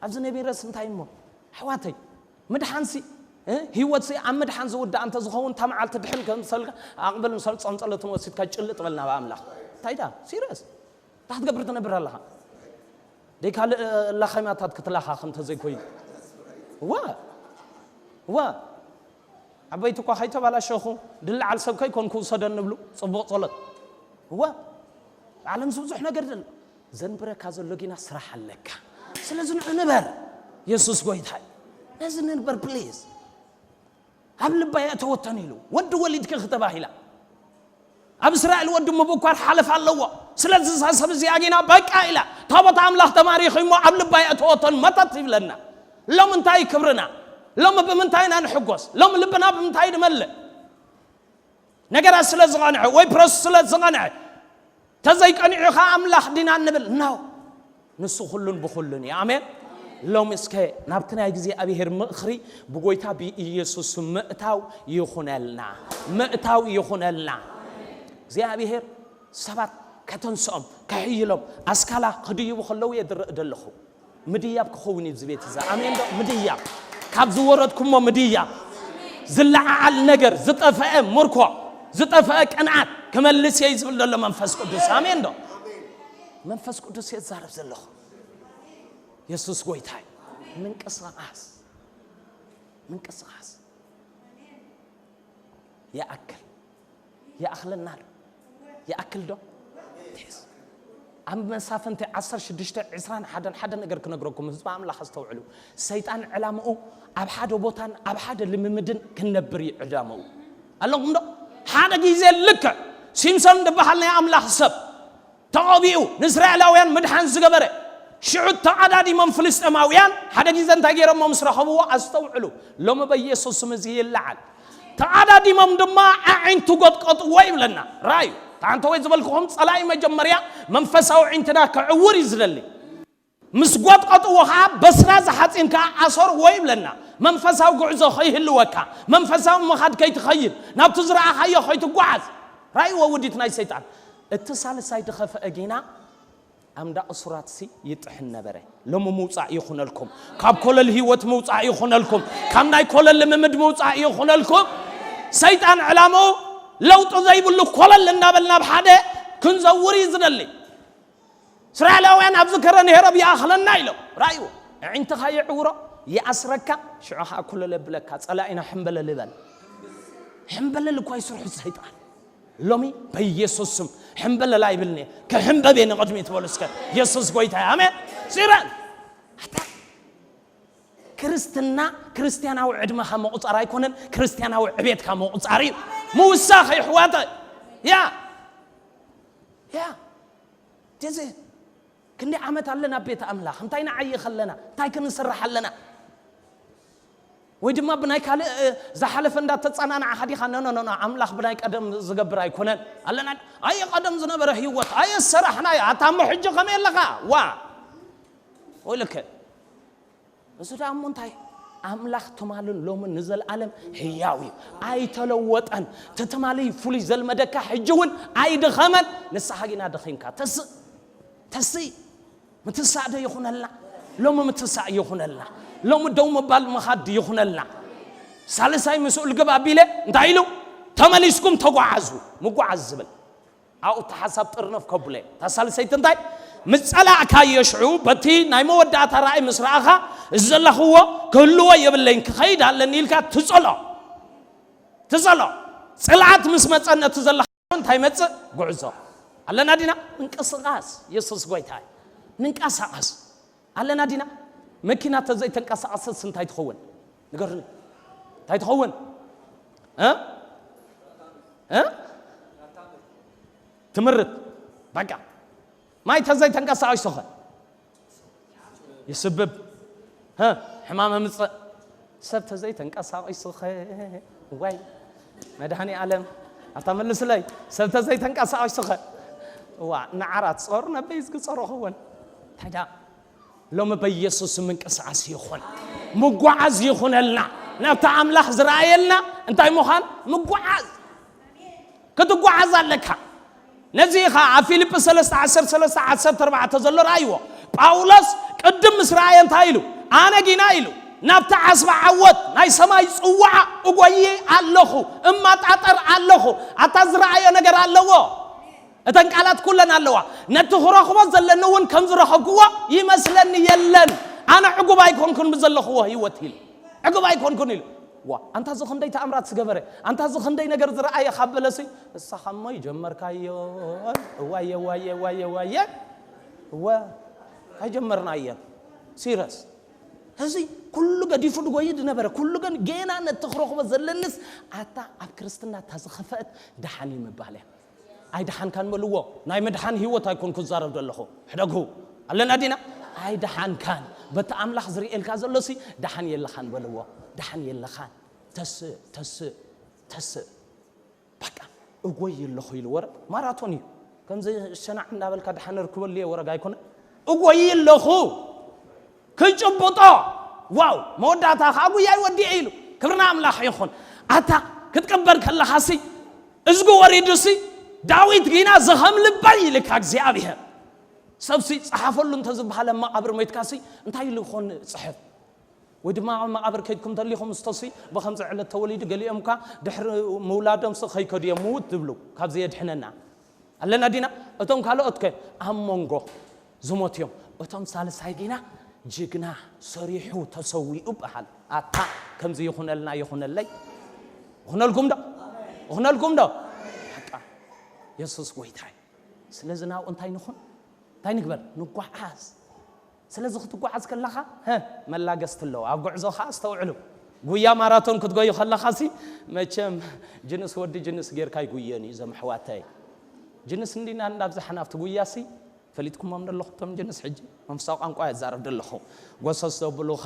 ኣብዚ ነቢረስ እንታይ እሞ ኣሕዋተይ ምድሓንሲ ህይወትሲ ኣብ ምድሓን ዝውዳእ እንተ ዝኸውን እታ መዓልቲ ድሕን ከምሰልካ ኣቕብል ምሰል ጸንጸለትን ወሲድካ ጭልጥ በል ናብ ኣምላኽ እንታይ ዳ ሲረስ እንታይ ክትገብር ትነብር ኣለኻ ደይ ካልእ ላኻይማታት ክትላኻ ከምተ ዘይኮይኑ ዋ ዋ ዓበይቲ እኳ ከይተባላሸኹ ድልዓል ሰብ ከይኮንኩ ውሰደኒ ብሉ ጽቡቕ ጸሎት እዋ ዓለም ብዙሕ ነገር ደሎ ዘንብረካ ዘሎ ጊና ስራሕ ኣለካ ስለዚ ንዑ ንበር የሱስ ጎይታይ ነዚ ንንበር ፕሊዝ ኣብ ልባ የእተወተን ኢሉ ወዲ ወሊድኪ ክተባሂላ ኣብ እስራኤል ወዲ ምብኳር ሓለፍ ኣለዎ ስለዚ እዛ ሰብ እዚኣ ጊና በቃ ኢላ ታቦት ኣምላኽ ተማሪኺ እሞ ኣብ ልባ የእተወተን መተት ይብለና ሎም እንታይ ክብርና ሎም ብምንታይ ኢና ንሕጎስ ሎም ልብና ብምንታይ ንመልእ ነገራት ስለ ዝቐንዐ ወይ ፕሮስ ስለ ዝቐንዐ ተዘይቀኒዑ ኸዓ ኣምላኽ ዲና እንብል ነው ንሱ ኩሉን ብኩሉን እዩ ኣሜን ሎም እስከ ናብቲ ናይ እግዚኣብሔር ምእኽሪ ብጎይታ ብኢየሱስ ምእታው ይኹነልና ምእታው ይኹነልና እግዚኣብሔር ሰባት ከተንስኦም ከሕይሎም ኣስካላ ክድይቡ ከለዉ እየ ዝርኢ ዘለኹ ምድያብ ክኸውን እዩ ዝቤት እዛ ኣሜን ዶ ምድያብ ካብ ዝወረድኩሞ ምድያብ ዝለዓዓል ነገር ዝጠፈአ ምርኮ ዝጠፈአ ቅንዓት ክመልስ እየ ዝብል ዘሎ መንፈስ ቅዱስ ኣሜን ዶ መንፈስ ቅዱስ እየ ዝዛረብ ዘለኹ የሱስ ጎይታይ ምንቅስቃስ ምንቅስቃስ ይኣክል ይኣክለና ኣሎ ይኣክል ዶ ኣብ መሳፍንቲ ዓሰርተ ሽዱሽተ ዕስራን ሓደን ሓደ ነገር ክነግረኩም ህዝቢ ኣምላኽ ኣስተውዕሉ ሰይጣን ዕላምኡ ኣብ ሓደ ቦታን ኣብ ሓደ ልምምድን ክንነብር እዩ ዕላምኡ ኣለኹም ዶ ሓደ ግዜ ልክዕ ሲምሶን ዝበሃል ናይ ኣምላኽ ሰብ ተቐቢኡ ንእስራኤላውያን ምድሓን ዝገበረ ሽዑ ተዓዳዲሞም ፍልስጤማውያን ሓደ ግዜ እንታይ ገይሮሞ ምስ ረኸብዎ ኣስተውዕሉ ሎሚ በኢየሱስ ስም እዚ ይለዓል ተዓዳዲሞም ድማ ኣዒንቱ ጎጥቀጥዎ ይብለና ራእዩ ታንተ ወይ ዝበልክኹም ጸላኢ መጀመርያ መንፈሳዊ ዒንትና ክዕውር እዩ ዝደሊ ምስ ጎጥቀጥዎ ከዓ በስራ ዝሓፂን ከዓ ኣሰርዎ ይብለና መንፈሳዊ ጉዕዞ ከይህልወካ መንፈሳዊ ምኻድ ከይትኸይድ ናብቲ ዝረኣኻዮ ከይትጓዓዝ ራእይዎ ውዲት ናይ ሰይጣን እቲ ሳልሳይ ድኸፍአ ጊና ኣምዳ እሱራትሲ ይጥሕን ነበረ ሎሚ ምውፃእ ይኹነልኩም ካብ ኮለል ህይወት ምውፃእ ይኹነልኩም ካብ ናይ ኮለል ልምምድ ምውፃእ ይኹነልኩም ሰይጣን ዕላምኡ ለውጢ ዘይብሉ ኮለል እናበል ናብ ሓደ ክንዘውር እዩ ዝደሊ እስራኤላውያን ኣብዚ ከረን ሄረብ ይኣኽለና ኢሎም ራእይዎ ኣዒንትኻ ይዕውሮ ይኣስረካ ሽዑ ኸዓ ኮለል የብለካ ፀላኢና ሕምበለል ይበል ሕምበለል እኳ ይስርሑ ሰይጣን ሎሚ በኢየሱስ ስም ሕምበለል ኣይብልኒ ክሕምበብ እየ ንቕድሚት በሉ እስከ የሱስ ጎይታ ኣሜን ሲረን ኣታ ክርስትና ክርስቲያናዊ ዕድመኻ ምቑፃር ኣይኮነን ክርስቲያናዊ ዕቤትካ ምቑፃር እዩ ምውሳኽ ይሕዋተ ያ ያ ጀዘ ክንደይ ዓመት ኣለና ኣብ ቤት ኣምላኽ እንታይ ንዓይኽ ኣለና እንታይ ክንስራሕ ኣለና ወይ ድማ ብናይ ካልእ ዝሓለፈ እንዳተጸናናዕኻ ዲኻ ኖ ኖ ኖ ኣምላኽ ብናይ ቀደም ዝገብር ኣይኮነን ኣለና ኣየ ቀደም ዝነበረ ህይወት ኣየ ሰራሕናዮ ኣታ እሞ ሕጂ ከመይ ኣለኻ ዋ ወይልከ እዚ ደኣ እሞ እንታይ ኣምላኽ ትማልን ሎምን ንዘለኣለም ህያው እዩ ኣይተለወጠን እቲ ትማሊ ፍሉይ ዘልመደካ ሕጂ እውን ኣይድኸመን ንስኻ ጊና ደኺምካ ተስእ ተስእ ምትሳእ ዶ ይኹነልና ሎሚ ምትሳእ ይኹነልና ሎሚ ደው ምባል ምኻድ ይኹነልና ሳልሳይ ምስኡ ልግብ ኣቢለ እንታይ ኢሉ ተመሊስኩም ተጓዓዙ ምጓዓዝ ዝብል ኣብኡ እቲ ሓሳብ ጥርነፍ ከብሎ እየ እታ ሳልሰይቲ እንታይ ምስ ጸላእካዮ ሽዑ በቲ ናይ መወዳእታ ራእይ ምስ ረኣኻ እዚ ዘለኽዎ ክህልዎ የብለይን ክኸይድ ኣለኒ ኢልካ ትጸሎ ትጸሎ ጽልኣት ምስ መጸ ነቲ ዘለኻ እንታይ መጽእ ጉዕዞ ኣለና ዲና ምንቅስቃስ የሱስ ጎይታ እዩ ምንቀሳቀስ ኣለና ዲና መኪና ተዘይተንቀሳቀሰስ እንታይ ትኸውን ንገርኒ እንታይ ትኸውን እ? እ? ትምርት በቃ ማይ ተዘይተንቀሳቀስ ትኸ ይስብብ ሕማም ምፅእ ሰብ ተዘይተንቀሳቂሱኸ ዋይ መድሃኒ ኣለም ኣብታ መልስለይ ሰብ ተዘይተንቀሳቂሱኸ ዋ ንዓራት ጾር ነበይ ዝግጸሮ ኸውን እንታይ ዳ ሎሚ በኢየሱስ ምንቅስቃስ ይኹን ምጓዓዝ ይኹነልና ናብታ ኣምላኽ ዝረኣየልና እንታይ ምዃን ምጉዓዝ ክትጓዓዝ ኣለካ። ነዚ ኢኻ ኣብ ፊልጵ ሰለስተ ዓሰርተ ሰለስተ ዓሰርተ ኣርባዕተ ዘሎ ረኣይዎ። ጳውሎስ ቅድም ምስ ረኣየ እንታይ ኢሉ? ኣነ ጊና ኢሉ ናብቲ ዓስባ ዓወት ናይ ሰማይ ጽዋዓ እጎይ ኣለኹ፣ እማጣጠር ኣለኹ። ኣታ ዝረኣዮ ነገር ኣለዎ። እተን ቃላት ኩለን ኣለዋ። ነቲ ክረኽቦ ዘለኒ እውን ከም ዝረኸብክዎ ይመስለኒ የለን። ኣነ ዕጉብ ኣይኮንኩን ብዘለኽዎ ህይወት ኢሉ። ዕጉብ ኣይኮንኩን ኢሉ። ዋ ኣንታ እዚ ክንደይ ተኣምራት ዝገበረ፣ ኣንታ እዚ ክንደይ ነገር ዝረኣየ ካብ በለሲ፣ ንስኻ እሞ ይጀመርካዮ። እዋየ ዋየ ዋየ ዋየ እወ ኣይጀመርናየን። ሲረስ እዚ ኩሉ ገዲፉ ድጎይ ድነበረ ኩሉ ግን ጌና ነቲ ክረኽቦ ዘለንስ ኣታ ኣብ ክርስትና እታ ዝኸፈአት ደሓን እዩ ምባል እያ። ኣይደሓንካን በልዎ። ናይ ምድሓን ህይወት ኣይኮንኩ ዝዛረብ ዘለኹ። ሕደጉ ኣለና ዲና? ኣይደሓንካን። በቲ ኣምላኽ ዝርእየልካ ዘሎሲ ደሓን የለኻን በልዎ። ደሓን የለኻን። ተስእ ተስእ ተስእ። በቃ እጎይ ኣለኹ ኢሉ ወረ ማራቶን እዩ። ከምዚ ሸናዕ እንዳበልካ ደሓን ርክበሉ እየ ወረግ ኣይኮነ። እጎይ ኣለኹ ክጭብጦ። ዋው መወዳእታ ከዓ ጉያይ ወዲኤ ኢሉ። ክብርና ኣምላኽ ይኹን። ኣታ ክትቅበር ከለኻሲ እዝጊ ወሪዱሲ ዳዊት ጊና ዝኸም ልበይ ኢልካ እግዚኣብሔር። ሰብሲ ጸሓፈሉ እንተዝበሃለ መቓብር ሞይትካሲ እንታይ ኢሉ ይኾን ጽሕፍ? ወይ ድማ ኣብ መቓብር ከይድኩም ተሊኹም እስተሲ ብኸምዚ ዕለት ተወሊዱ ገሊኦም እኳ ድሕሪ ምውላዶምሲ ከይከዱ እዮም ምውት ዝብሉ። ካብዚ የድሕነና ኣለና ዲና? እቶም ካልኦት ከ ኣብ መንጎ ዝሞት እዮም። እቶም ሳልሳይ ጊና ጅግና ሰሪሑ ተሰዊኡ በሃል። ኣታ ከምዚ ይኹነልና ይኹነለይ። ይኹነልኩም ዶ? ይኹነልኩም ዶ? በቃ የሱስ ጎይታይ። ስለዚ ናብኡ እንታይ ንኹን? እንታይ ንግበር? ንጓዓዝ። ስለዚ ክትጓዓዝ ከለኻ ሀ መላገስቲ ኣለዎ። ኣብ ጉዕዞ ኸዓ ኣስተውዕሉ። ጉያ ማራቶን ክትጎዩ ከለኻሲ መቸም ጅንስ ወዲ ጅንስ ጌርካ ይጉየን እዩ ዘምሕዋተይ። ጅንስ እንዲና እንዳብዛሕና ኣብቲ ጉያሲ ፈሊጥኩሞም ዘለኹም እቶም ጅንስ ሕጂ መንፈሳዊ ቋንቋ የዛረብ ዘለኹ። ጎሰስ ዘብሉኻ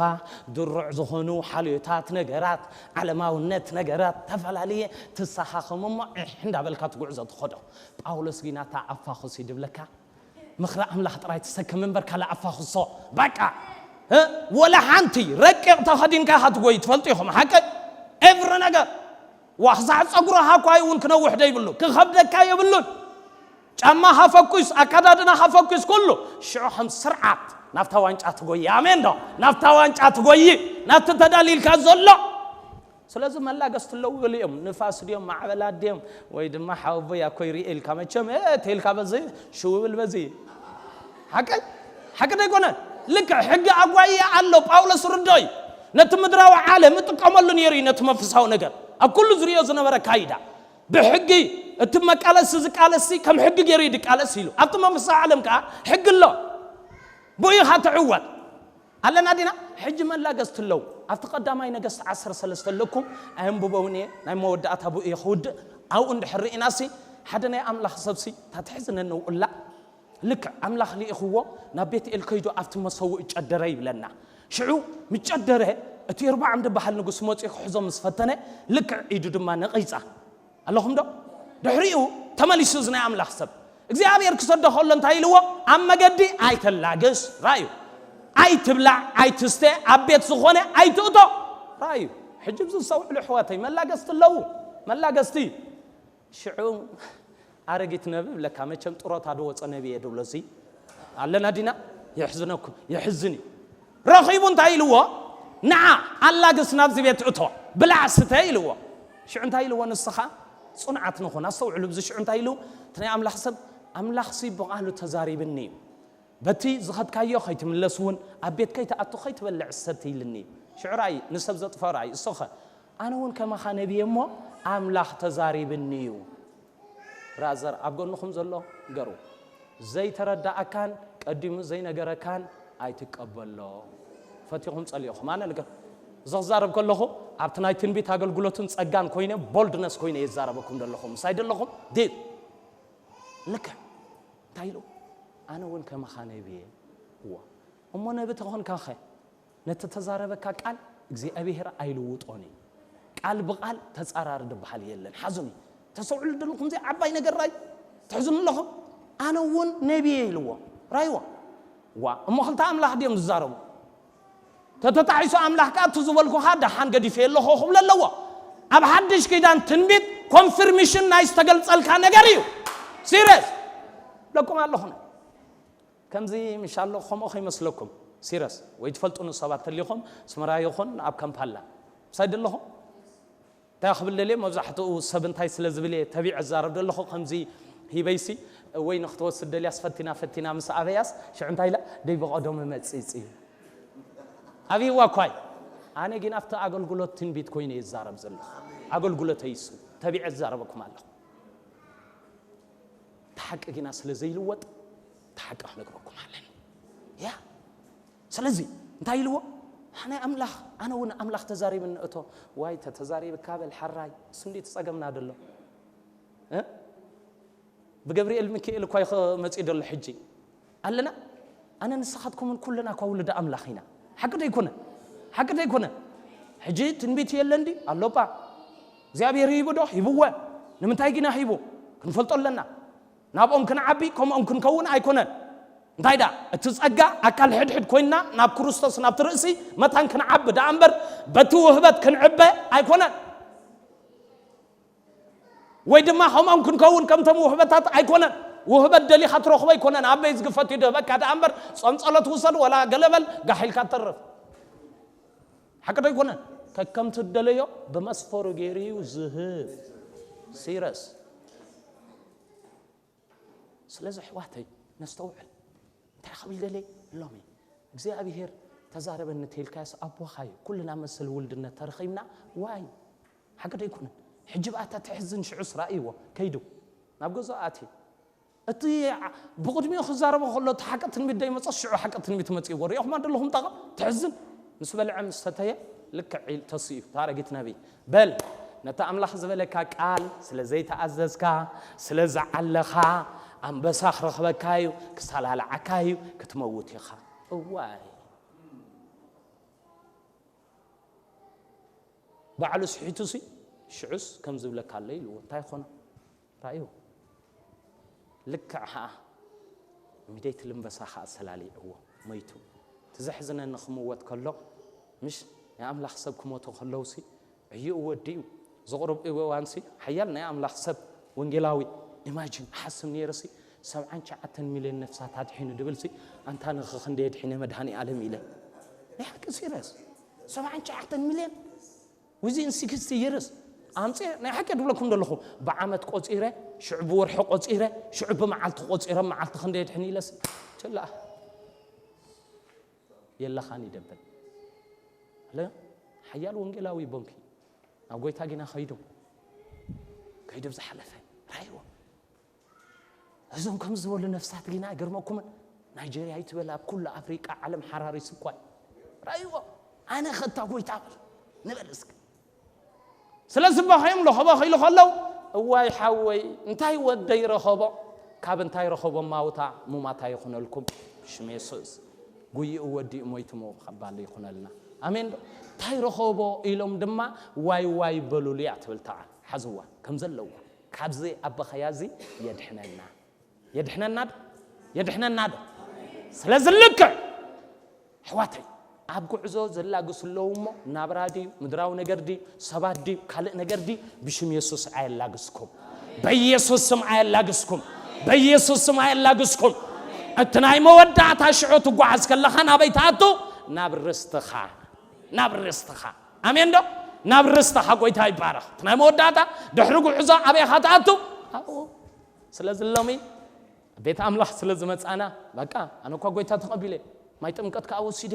ድሩዕ ዝኾኑ ሓልዮታት ነገራት ዓለማውነት ነገራት ተፈላለየ ትሰኻኸሙ እሞ ዒሕ እንዳበልካ ትጉዕዞ ትኸዶ። ጳውሎስ ጊና እታ ኣፋኹሲ ድብለካ ምኽሪ ኣምላኽ ጥራይ ትሰክም እምበር ካልእ ኣፋኹሶ በቃ። እ? ወላ ሓንቲ ረቂቕ ተኸዲንካ ኢኻ ትጎይ ትፈልጡ ኢኹም ሓቂ ኤቭሪ ነገር ዋኽሳዕ ጸጉርኻ እኳ እውን ክነውሕ ደይብሉ ክኸብደካ የብሉን። ጫማኻ ፈኩስ ኣካዳድናኻ ፈኩስ ኩሉ ሽዑ ከም ስርዓት ናብታ ዋንጫ ትጎይ ኣሜን ዶ ናብታ ዋንጫ ትጎይ ናብቲ ተዳሊልካ ዘሎ። ስለዚ መላገስቲ ኣለዉ ገሊኦም ንፋስ ድዮም ማዕበላት ድዮም ወይ ድማ ሓወቦይ ኣኮይ ርኤ ኢልካ መቸም እ፣ ተልካ በዚ ሽውብል በዚ ሓቂ ሓቂ ደይኮነ ልክዕ ሕጊ ኣጓየ ኣሎ ጳውሎስ ርዶ እዩ። ነቲ ምድራዊ ዓለም እጥቀመሉ ነይሩ እዩ ነቲ መንፈሳዊ ነገር ኣብ ኩሉ ዝሪኦ ዝነበረ ካይዳ ብሕጊ እቲ መቃለሲ ዝቃለሲ ከም ሕጊ ገይሩ እዩ ድቃለስ ኢሉ ኣብቲ መንፈሳዊ ዓለም ከዓ ሕጊ ኣሎ። ብኡ ኢኻ ትዕወት ኣለና ዲና። ሕጂ መላገስቲ ኣለዉ ኣብቲ ቀዳማይ ነገስቲ ዓሰርተ ሰለስተ ኣለኩም ኣየንብበውን እየ ናይ መወዳእታ ብኡ እየ ክውድእ። ኣብኡ እንድሕር ርኢናሲ ሓደ ናይ ኣምላኽ ሰብሲ እታ ትሕዝነኒ ውላ ልክዕ ኣምላኽ ልኢኽዎ ናብ ቤት ኤል ከይዱ ኣብቲ መሰውእ ጨደረ ይብለና። ሽዑ ምጨደረ እቲ የርባዓም ዝበሃል ንጉስ መፂኡ ክሕዞ ምስ ፈተነ ልክዕ ኢዱ ድማ ነቒፃ ኣለኹም ዶ? ድሕሪኡ ተመሊሱ እዚ ናይ ኣምላኽ ሰብ እግዚኣብሔር ክሰዶ ከሎ እንታይ ኢልዎ? ኣብ መገዲ ኣይተላግስ ራእዩ ኣይትብላዕ ኣይትስተ ኣብ ቤት ዝኾነ ኣይትእቶ ራእዩ። ሕጂ ብዝሰውዕሉ ኣሕዋተይ መላገስቲ ኣለዉ መላገስቲ ሽዑ ኣረጊት ነቢ ብለካ መቸም ጥሮታ ድወፀ ነቢ እየ ድብሎ እዚ ኣለና ዲና። የሕዝነኩም የሕዝን እዩ። ረኺቡ እንታይ ኢልዎ? ንዓ ኣላግስ ናብዚ ቤት እቶ ብላዕ ስተ ኢልዎ። ሽዑ እንታይ ኢልዎ? ንስኻ ፅኑዓት ንኹን ኣስተውዕሉ ብዚ ሽዑ እንታይ ኢሉ? እቲ ናይ ኣምላኽ ሰብ ኣምላኽሲ ብቓሉ ተዛሪብኒ እዩ። በቲ ዝኸድካዮ ከይትምለስ እውን ኣብ ቤት ከይትኣቱ ከይትበልዕ ሰቲ ኢልኒ እዩ። ሽዑ ራእይ ንሰብ ዘጥፍኦ ራእይ እሶኸ ኣነ እውን ከማኻ ነብየ እሞ ኣምላኽ ተዛሪብኒ እዩ። ብራዘር ኣብ ጎንኹም ዘሎ ንገሩ ዘይተረዳኣካን ቀዲሙ ዘይነገረካን ኣይትቀበሎ። ፈቲኹም ጸሊኦኹም ኣነ ንገር እዚ ክዛረብ ከለኹ ኣብቲ ናይ ትንቢት ኣገልግሎትን ጸጋን ኮይነ ቦልድነስ ኮይነ የዛረበኩም ዘለኹ ምሳይ ደለኹም ዲል ልክዕ እንታይ ኢሉ ኣነ እውን ከማኻ ነብየ እዎ እሞ ነቢ ተኾንካኸ ነቲ ተዛረበካ ቃል እግዚኣብሔር ኣይልውጦን እዩ። ቃል ብቃል ተጻራሪ ድበሃል የለን። ሓዙኒ ተሰውዕሉ ደለኹም ዘይ ዓባይ ነገር ራይ ትሕዝኑ ኣለኹም። ኣነ እውን ነቢየ ኢልዎ ራይዎ ዋ እሞ ክልተ ኣምላኽ ድዮም ዝዛረቡ ተተጣሒሱ ኣምላኽ ከኣ እቲ ዝበልኩኻ ደሓን ገዲፈ ኣለኹ ክብሎ ኣለዎ። ኣብ ሓድሽ ኪዳን ትንቢት ኮንፊርሜሽን ናይ ዝተገልጸልካ ነገር እዩ። ሲሪየስ ለኩም ኣለኹነ ከምዚ ምሻሎ ከምኡ ከይመስለኩም። ሲሪየስ ወይ ትፈልጡኒ ሰባት ተሊኹም ስመራ ይኹን ኣብ ካምፓላ ምሳይ ደለኹም እንታይ ክብል ደልየ መብዛሕትኡ ሰብ እንታይ ስለ ዝብል እየ ተቢዐ ዝዛረብ ዘለኹ። ከምዚ ሂበይሲ ወይ ንክትወስድ ደልያስ ፈቲና ፈቲና ምስ ኣበያስ ሽዑ እንታይ ኢላ ደይ ብቐደሙ መፂፅ እዩ። ኣብይዋ ኳይ ኣነ ግን ኣብቲ ኣገልግሎት ትንቢት ኮይነ ይዛረብ ዘለኹ። ኣገልግሎት ይሱ ተቢዐ ዝዛረበኩም ኣለኹ። እቲ ሓቂ ግና ስለ ዘይልወጥ እቲ ሓቂ ክነግረኩም ኣለኒ። ያ ስለዚ እንታይ ኢልዎ? ኣነ ኣምላኽ ኣነ እውን ኣምላኽ ተዛሪብኒ እቶ ዋይ ተተዛሪብካ በል ሓራይ እሱ እንዴት ጸገምና ደሎ እ? ብገብርኤል ሚካኤል እኳ ይኸ መጺኡ ደሎ ሕጂ ኣለና። ኣነ ንስኻትኩምን ኩልና እኳ ውልደ ኣምላኽ ኢና። ሓቂ ዶ ኣይኮነ? ሓቂ ዶ ኣይኮነ? ሕጂ ትንቢት የለ እንዲ ኣሎባ እግዚኣብሔር ሂቡ ዶ ሂብወ? ንምንታይ ግና ሂቡ? ክንፈልጦ ኣለና። ናብኦም ክንዓቢ ከምኦም ክንከውን ኣይኮነን። እንታይ ዳ እቲ ጸጋ ኣካል ሕድሕድ ኮይንና ናብ ክርስቶስ ናብቲ ርእሲ መታን ክንዓቢ ደኣ እምበር በቲ ውህበት ክንዕበ ኣይኮነን። ወይ ድማ ከምኦም ክንከውን ከምቶም ውህበታት ኣይኮነን። ውህበት ደሊኻ ትረኽቦ ኣይኮነን። ኣበይ ዝግፈት እዩ ድህበካ ደኣ እምበር ጾም ጸሎት ውሰድ ወላ ገለበል ጋሕ ኢልካ ተርፍ። ሓቂ ዶ ኣይኮነን? ከከም ትደለዮ ብመስፈሩ ገይሩ እዩ ዝህብ። ሲረስ ስለዚ ኣሕዋተይ ነስተውዕል። እንታይ ክብል ደልየ ሎሚ እግዚኣብሄር ተዛረበኒ ተይልካዮስ ኣቦኻ እዩ። ኩልና መሰል ውልድነት ተረኺብና ዋይ ሓቂ ዶ ኣይኮነን? ሕጂ ብኣታ ተሕዝን ሽዑስ ራእይዎ ከይዱ ናብ ገዛኡ ኣትዩ እቲ ዓ- ብቕድሚኡ ክዛረቦ ከሎ እቲ ሓቂ ትንቢት ዶ ይመፅእ ሽዑ ሓቂ ትንቢት መፅእዎ ሪኦኹም ኣለኹም ጣቕም ተሕዝን ምስ በልዐ ምስ ሰተየ ልክዕ ኢል ተስኡ ታረጊት ነቢይ በል ነቲ ኣምላኽ ዝበለካ ቃል ስለ ዘይተኣዘዝካ ስለ ዝዓለኻ ኣንበሳ ክረኽበካ እዩ ክሰላልዓካ እዩ ክትመውት ኢኻ እዋይ ባዕሉ ስሒቱ ሲ ሽዑስ ከም ዝብለካ ኣሎ ኢልዎ እንታይ ይኾኖ ራእዩ ልክዕ ኸዓ ሚደይቲ ልምበሳ ኸዓ ሰላሊዕዎ መይቱ እቲ ዘሕዝነኒ ክምወት ከሎ ምሽ ናይ ኣምላኽ ሰብ ክሞቱ ከለውሲ ዕይኡ ወዲኡ ዝቕርብ እዋንሲ ሓያል ናይ ኣምላኽ ሰብ ወንጌላዊ ኢማጂን ሓስብ ነይርሲ ሰብዓን ትሽዓተን ሚልዮን ነፍሳት ኣድሒኑ ድብልሲ ኣንታ ንኽኽንደ የድሒነ መድሃኒ ኣለም ኢለ ናይ ሓቂ ሲረስ ሰብዓን ትሽዓተን ሚልዮን within sixty years ኣምፅኤ ናይ ሓቂ ድብለኩም ዘለኹ ብዓመት ቆፂረ ሽዑ ብወርሒ ቆፂረ ሽዑ ብመዓልቲ ቆፂረ መዓልቲ ክንደ የድሕን ኢለስ ችላ የለኻን ይደብል ለ ሓያል ወንጌላዊ ቦንኪ ናብ ጎይታ ጊና ኸይዱ ከይዱ ዝሓለፈ ራይዎ እዞም ከም ዝበሉ ነፍሳት ግና ኣይገርመኩምን ናይጀርያ ይትበል ኣብ ኩሉ ኣፍሪቃ ዓለም ሓራሪስ እኳ እዩ ራይዎ ኣነ ኸታ ጎይታ በል ንበል እስኪ ስለዚ በኸዮም ለኸበ ኸይሉ ኸለው እዋይ ሓወይ እንታይ ወደይ ረኸቦ ካብ እንታይ ረኸቦ ማውታ ሙማታ ይኹነልኩም ሽም የሱስ ጉይኡ ወዲኡ ሞይቱ ምባል ይኹነልና ኣሜን ዶ እንታይ ረኸቦ ኢሎም ድማ ዋይ ዋይ በሉሉ እያ ትብል ተዓ ሓዝዋ ከም ዘለዋ ካብዚ ኣባኸያ እዚ የድሕነና የድሕነና ዶ የድሕነና ዶ ስለዚ ልክዕ ኣሕዋተይ ኣብ ጉዕዞ ዘላግሱ ኣለዉ እሞ ናብራ ድዩ ምድራዊ ነገር ድዩ ሰባት ድዩ ካልእ ነገር ድዩ ብሽም የሱስ ኣየላግስኩም በኢየሱስ ስም ኣየላግስኩም በኢየሱስ ስም ኣየላግስኩም እቲ ናይ መወዳእታ ሽዑ ትጓዓዝ ከለኻ ናበይ ትኣቱ ናብ ርስትኻ ናብ ርስትኻ ኣሜን ዶ ናብ ርስትኻ ጎይታ ይባረኽ እቲ ናይ መወዳእታ ድሕሪ ጉዕዞ ኣበይኻ ትኣቱ ኣብኡ ስለዚ ሎሚ ቤት ኣምላኽ ስለ ዝመጻና በቃ ኣነ እኳ ጎይታ ተቐቢለ ማይ ጥምቀት ከዓ ወሲደ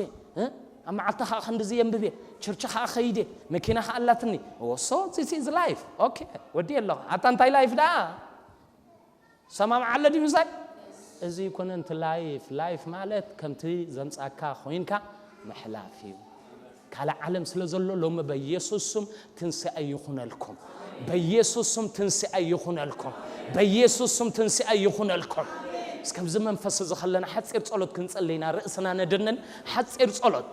ኣብ መዓልቲ ከዓ ክንድዚ የንብቤ ቸርች ከዓ ኸይደ መኪና ከዓ ኣላትኒ so this is life okay ወዲ ኣለኹ ኣታ እንታይ life ደኣ ሰማምዓለ ድዩ ምሳይ እዚ ይኮነ ንቲ life life ማለት ከምቲ ዘምጻካ ኮይንካ ምሕላፍ እዩ ካልእ ዓለም ስለ ዘሎ ሎሚ በኢየሱስ ስም ትንስኣ ይኹነልኩም በኢየሱስ ስም ትንስኣ ይኹነልኩም በኢየሱስ ስም ትንስኣ ይኹነልኩም እስከምዚ መንፈስ እዚ ከለና ሓፂር ጸሎት ክንጸልይና ርእስና ነድንን ሓፂር ጸሎት